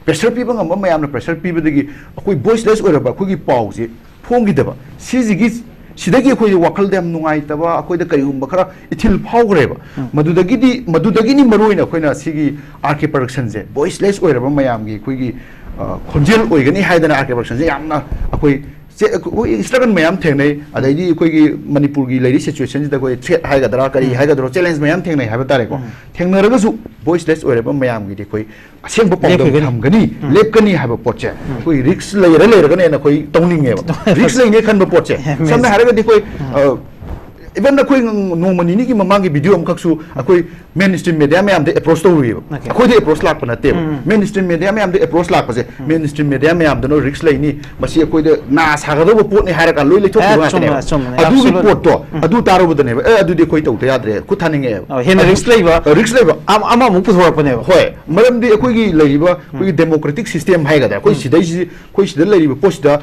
ꯄ꯭ꯔꯦꯁꯔ ꯄꯤꯕ ꯉꯝꯕ ꯃꯌꯥꯝꯅ ꯄ꯭ꯔꯦꯁꯔ ꯄꯤꯕꯗꯒꯤ ꯑꯩꯈꯣꯏ ꯚꯣꯏꯁꯂꯦꯁ ꯑꯣꯏꯔꯕ ꯑꯩꯈꯣꯏꯒꯤ ꯄꯥꯎꯁꯦ ꯐꯣꯡꯈꯤꯗꯕ꯫ ꯁꯤꯁꯤꯒꯤ, ꯁꯤꯗꯒꯤ ꯑꯩꯈꯣꯏꯁꯦ ꯋꯥꯈꯜꯗ ꯌꯥꯝ ꯅꯨꯡꯉꯥꯏꯇꯕ, ꯑꯩꯈꯣꯏꯗ ꯀꯔꯤꯒꯨꯝꯕ ꯈꯔ ꯏꯊꯤꯜ ꯐꯥꯎꯈ꯭ꯔꯦꯕ꯫ ꯎꯝ꯫ ꯃꯗꯨꯗꯒꯤꯗꯤ, ꯃꯗꯨꯗꯒꯤꯅꯤ ꯃꯔꯨ ꯑꯣꯏꯅ ꯑꯩꯈꯣꯏꯅ ꯁꯤꯒꯤ ꯑꯥꯔ ꯀꯦ ꯄ꯭ꯔꯗꯛꯁꯟꯁꯦ, ꯚꯣꯏꯁꯂꯦꯁ ꯑꯣꯏꯔꯕ ꯃꯌꯥꯝꯒꯤ ꯑꯩꯈꯣꯏꯒꯤ, ꯑ, ꯈꯣꯟꯖꯦꯜ ꯑꯣꯏꯒꯅꯤ ꯍꯥꯏꯗꯅ ꯑꯥꯔ ꯀꯦ ꯄ꯭ꯔꯗꯛꯁꯟꯁꯦ ꯌꯥꯝꯅ ꯑꯩꯈꯣꯏ ꯆꯦ-, ꯑꯩꯈꯣꯏ ꯁ꯭ꯇ꯭ꯔꯒꯜ ꯃꯌꯥꯝ ꯊꯦꯡꯅꯩ꯫ ꯑꯗꯩꯗꯤ ꯑꯩꯈꯣꯏꯒꯤ ꯃꯅꯤꯄꯨꯔꯒꯤ ꯂꯩꯔꯤ ꯁꯤꯆꯨꯋꯦꯁꯟꯁꯤꯗ ꯑꯩꯈꯣꯏ ꯊ꯭ꯔꯦꯠ ꯍꯥꯏꯒꯗ꯭ꯔꯥ, ꯀꯔꯤ ꯎꯝ꯫ ꯍꯥꯏꯒꯗ꯭ꯔꯣ, ꯆꯦꯂꯦꯟꯖ ꯃꯌꯥꯝ ꯊꯦꯡꯅꯩ ꯍꯥꯏꯕ ꯇꯥꯔꯦꯀꯣ꯫ ꯎꯝ꯫ ꯊꯦꯡꯅꯔꯒꯁꯨ ꯚꯣꯏꯁꯂꯦꯁ ꯑꯣꯏꯔꯕ ꯃꯌꯥꯝꯒꯤꯗꯤ ꯑꯩꯈꯣꯏ ꯑꯁꯦꯡꯕ ꯄꯥꯎꯗꯝ ꯂꯦꯞꯈꯤꯒꯅꯤ꯫ ꯊꯝꯒꯅꯤ, ꯎꯝ꯫ ꯂꯦꯞꯀꯅꯤ ꯍꯥꯏꯕ ꯄꯣꯠꯁꯦ ꯎꯝ꯫ ꯑꯩꯈꯣꯏ ꯔꯤꯛꯁ ꯂꯩꯔ ꯂꯩꯔꯒꯅꯦꯅ ꯑꯩꯈꯣꯏ ꯇꯧꯅꯤꯡꯉꯦꯕ꯫ ꯔꯤꯛꯁ ꯂꯩꯅꯦ ꯈꯟꯕ ꯄꯣꯠꯁꯦ, Amazing. ꯁꯝꯅ ꯍꯥꯏꯔꯒꯗꯤ ꯑꯩꯈꯣꯏ, ꯎꯝ꯫ ꯑ, ꯏꯚꯟ ꯑꯩꯈꯣꯏ ꯅꯣꯡꯃ ꯅꯤꯅꯤꯒꯤ ꯃꯃꯥꯡꯒꯤ ꯚꯤꯗꯤꯑꯣ ꯑꯃꯈꯛꯁꯨ ꯑꯩꯈꯣꯏ ꯃꯦꯟ ꯁ꯭ꯇ꯭ꯔꯤꯝ ꯃꯦꯗꯤꯌꯥ ꯃꯌꯥꯝꯗ ꯑꯦꯄ꯭ꯔꯣꯁ ꯇꯧꯔꯨꯏꯕ꯫ Okay. ꯑꯩꯈꯣꯏꯗ ꯑꯦꯄ꯭ꯔꯣꯁ ꯂꯥꯛꯄ ꯅꯠꯇꯦꯕ꯫ ꯎꯝ꯫ ꯃꯦꯟ ꯁ꯭ꯇ꯭ꯔꯤꯝ ꯃꯦꯗꯤꯌꯥ ꯃꯌꯥꯝꯗ ꯑꯦꯄ꯭ꯔꯣꯁ ꯂꯥꯛꯄꯁꯦ, ꯃꯦꯟ ꯁ꯭ꯇ꯭ꯔꯤꯝ ꯃꯦꯗꯤꯌꯥ ꯃꯌꯥꯝꯗꯨꯅ ꯔꯤꯛꯁ ꯂꯩꯅꯤ, ꯃꯁꯤ ꯑꯩꯈꯣꯏꯗ ꯅꯥ ꯁꯥꯒꯗꯧꯕ ꯄꯣꯠꯅꯤ ꯍꯥꯏꯔꯀꯥꯟꯗ ꯂꯣꯏ ꯂꯩꯊꯣꯛꯈꯤꯕ ꯑꯦ, ꯆꯨꯝꯃꯦ, ꯉꯥꯛꯇꯅꯦꯕ꯫ ꯆꯨꯝꯃꯦ, ꯑꯗꯨꯒꯤ absolute. ꯄꯣꯠꯇꯣ, ꯎꯝ꯫ ꯑꯗꯨ ꯇꯥꯔꯨꯕꯗꯅꯦꯕ, "ꯑꯦ, ꯑꯗꯨꯗꯤ ꯑꯩꯈꯣꯏ ꯇꯧꯗ ꯌꯥꯗ꯭ꯔꯦ, ꯈꯨꯠ ꯊꯥꯅꯤꯡꯉꯛꯑꯦꯕ"꯫ ꯑꯣ, ꯍꯦꯟꯅ ꯑꯗꯨ-, ꯔꯤꯛꯁ ꯂꯩꯕ ꯑ, ꯔꯤꯛꯁ ꯂꯩꯕ꯫ ꯑꯃ-, ꯑꯃꯃꯨꯛ ꯄꯨꯊꯣꯔꯛꯄꯅꯦꯕ꯫ ꯍꯣꯏ, ꯃꯔꯝꯗꯤ ꯑꯩꯈꯣꯏꯒꯤ ꯂꯩꯔꯤꯕ ꯑꯩꯈꯣꯏꯒꯤ ꯗꯦꯃꯣꯀ꯭ꯔꯦꯇꯤꯛ ꯁꯤꯁꯇꯦꯝ ꯍꯥꯏꯒꯗ꯭ꯔꯥ, ꯑꯩꯈꯣꯏ ꯎꯝ꯫ ꯁꯤꯗꯩꯁꯤ, ꯑꯩꯈꯣꯏ ꯁꯤꯗ ꯂꯩꯔꯤꯕ ꯄꯣꯠꯁꯤꯗ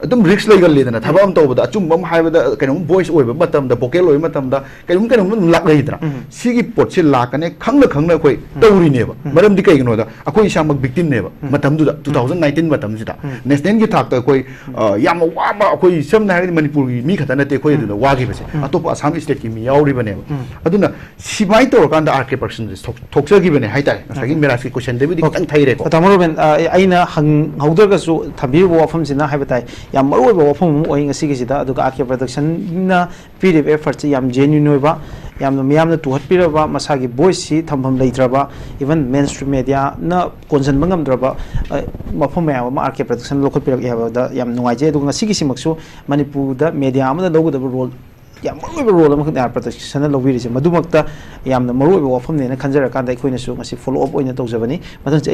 ꯑꯗꯨꯝ ꯔꯤꯛꯁ ꯂꯩꯒꯜꯂꯤꯗꯅ, ꯊꯕꯛ ꯑꯃ ꯇꯧꯕꯗ ꯑꯆꯨꯝꯕ ꯑꯃ ꯍꯥꯏꯕꯗ, ꯀꯩꯅꯣꯝ ꯚꯣꯏꯁ ꯑꯣꯏꯕ ꯃꯇꯝꯗ, ꯚꯣꯀꯦꯜ ꯑꯣꯏꯕ ꯃꯇꯝꯗ, ꯀꯩꯅꯣꯝ ꯀꯩꯅꯣꯝ ꯑꯗꯨꯝ ꯂꯥꯛꯅꯩꯗꯅ꯫ ꯁꯤꯒꯤ ꯄꯣꯠꯁꯦ ꯂꯥꯛꯀꯅꯤ ꯈꯪꯅ ꯈꯪꯅ ꯑꯩꯈꯣꯏ ꯇꯧꯔꯤꯅꯦꯕ꯫ ꯃꯔꯝꯗꯤ ꯀꯩꯒꯤꯅꯣꯗ, ꯑꯩꯈꯣꯏ ꯏꯁꯥꯃꯛ ꯕꯤꯛꯇꯤꯝꯅꯦꯕ꯫ ꯃꯇꯝꯗꯨꯗ, ꯇꯨ ꯊꯥꯎꯖꯟ ꯅꯥꯏꯟꯇꯤꯟ ꯃꯇꯝꯁꯤꯗ ꯅꯦꯁꯅꯦꯜꯒꯤ ꯊꯥꯛꯇ ꯑꯩꯈꯣꯏ, ꯑ, ꯌꯥꯝꯅ ꯋꯥꯕ, ꯑꯩꯈꯣꯏ ꯁꯝꯅ ꯍꯥꯏꯔꯒꯗꯤ ꯃꯅꯤꯄꯨꯔꯒꯤ ꯃꯤ ꯈꯛꯇ ꯅꯠꯇꯦ ꯑꯩꯈꯣꯏ ꯑꯗꯨꯗ ꯋꯥꯈꯤꯕꯁꯦ, ꯑꯇꯣꯞꯄ ꯑꯁꯥꯝ ꯁ꯭ꯇꯦꯠꯀꯤ ꯃꯤ ꯌꯥꯎꯔꯤꯕꯅꯦꯕ꯫ ꯑꯗꯨꯅ ꯁꯤꯃꯥꯏꯅ ꯇꯧꯔꯀꯥꯟꯗ ꯑꯥꯔ ꯀꯦ ꯄ꯭ꯔꯗꯛꯁꯟꯁꯦ ꯊꯣꯛ-, ꯊꯣꯛꯆꯈꯤꯕꯅꯦ ꯍꯥꯏꯇꯥꯔꯦ꯫ ꯉꯁꯥꯏꯒꯤ ꯃꯤꯔꯥꯖꯀꯤ ꯀꯣꯏꯁꯟꯗꯕꯨꯗꯤ ꯈꯤꯇꯪ ꯊꯩꯔꯦꯀꯣ꯫ ꯇꯥꯃꯣ ꯔꯣꯕꯤꯟ, ꯑ, ꯑꯩꯅ ꯍꯪꯍꯧꯗ꯭ꯔꯒꯁꯨ ꯊꯝꯕꯤꯔꯤꯕ ꯋꯥꯐꯝꯁꯤꯅ ꯍꯥꯏꯕ ꯇꯥꯏ, ꯌꯥꯝ ꯃꯔꯨꯑꯣꯏꯕ ꯋꯥꯐꯝ ꯑꯃ ꯑꯣꯏ ꯉꯁꯤꯒꯤꯁꯤꯗ꯫ ꯑꯗꯨꯒ ꯑꯥꯔ ꯀꯦ ꯄ꯭ꯔꯗꯛꯁꯟꯅ ꯄꯤꯔꯤꯕ ꯑꯦꯐꯔꯠꯁꯤ ꯌꯥꯝ ꯖꯦꯅ꯭ꯌꯨꯟ ꯑꯣꯏꯕ, ꯌꯥꯝꯅ ꯃꯤꯌꯥꯝꯅ ꯇꯨꯍꯠꯄꯤꯔꯕ, ꯃꯁꯥꯒꯤ ꯚꯣꯏꯁꯁꯤ ꯊꯝꯐꯝ ꯂꯩꯇ꯭ꯔꯕ, ꯏꯚꯟ ꯃꯦꯟ ꯁ꯭ꯇ꯭ꯔꯤꯝ ꯃꯦꯗꯤꯌꯥꯅ ꯀꯣꯟꯁꯤꯟꯕ ꯉꯝꯗ꯭ꯔꯕ, ꯑ, ꯃꯐꯝ ꯃꯌꯥꯝ ꯑꯃ ꯑꯥꯔ ꯀꯦ ꯄ꯭ꯔꯗꯛꯁꯟꯅ ꯂꯧꯈꯠꯄꯤꯔꯛꯑꯦ ꯍꯥꯏꯕꯗ ꯌꯥꯝ ꯅꯨꯡꯉꯥꯏꯖꯩ꯫ ꯑꯗꯨꯒ ꯉꯁꯤꯒꯤꯁꯤꯃꯛꯁꯨ ꯃꯅꯤꯄꯨꯔꯗ ꯃꯦꯗꯤꯌꯥ ꯑꯃꯅ ꯂꯧꯒꯗꯕ ꯔꯣꯜ, ꯌꯥꯝ ꯃꯔꯨꯑꯣꯏꯕ ꯔꯣꯜ ꯑꯃꯈꯛꯅꯦ ꯑꯥꯔ ꯄ꯭ꯔꯗꯛꯁꯟꯅ ꯂꯧꯕꯤꯔꯤꯁꯦ꯫ ꯃꯗꯨꯃꯛꯇ ꯌꯥꯝꯅ ꯃꯔꯨꯑꯣꯏꯕ ꯋꯥꯐꯝꯅꯦꯅ ꯈꯟꯖꯔꯀꯥꯟꯗ ꯑꯩꯈꯣꯏꯅꯁꯨ ꯉꯁꯤ ꯐꯣꯂꯣ ꯑꯞ ꯑꯣꯏꯅ ꯇꯧꯖꯕꯅꯤ꯫ ꯃꯊꯪꯁꯦ ꯑꯩꯁꯨ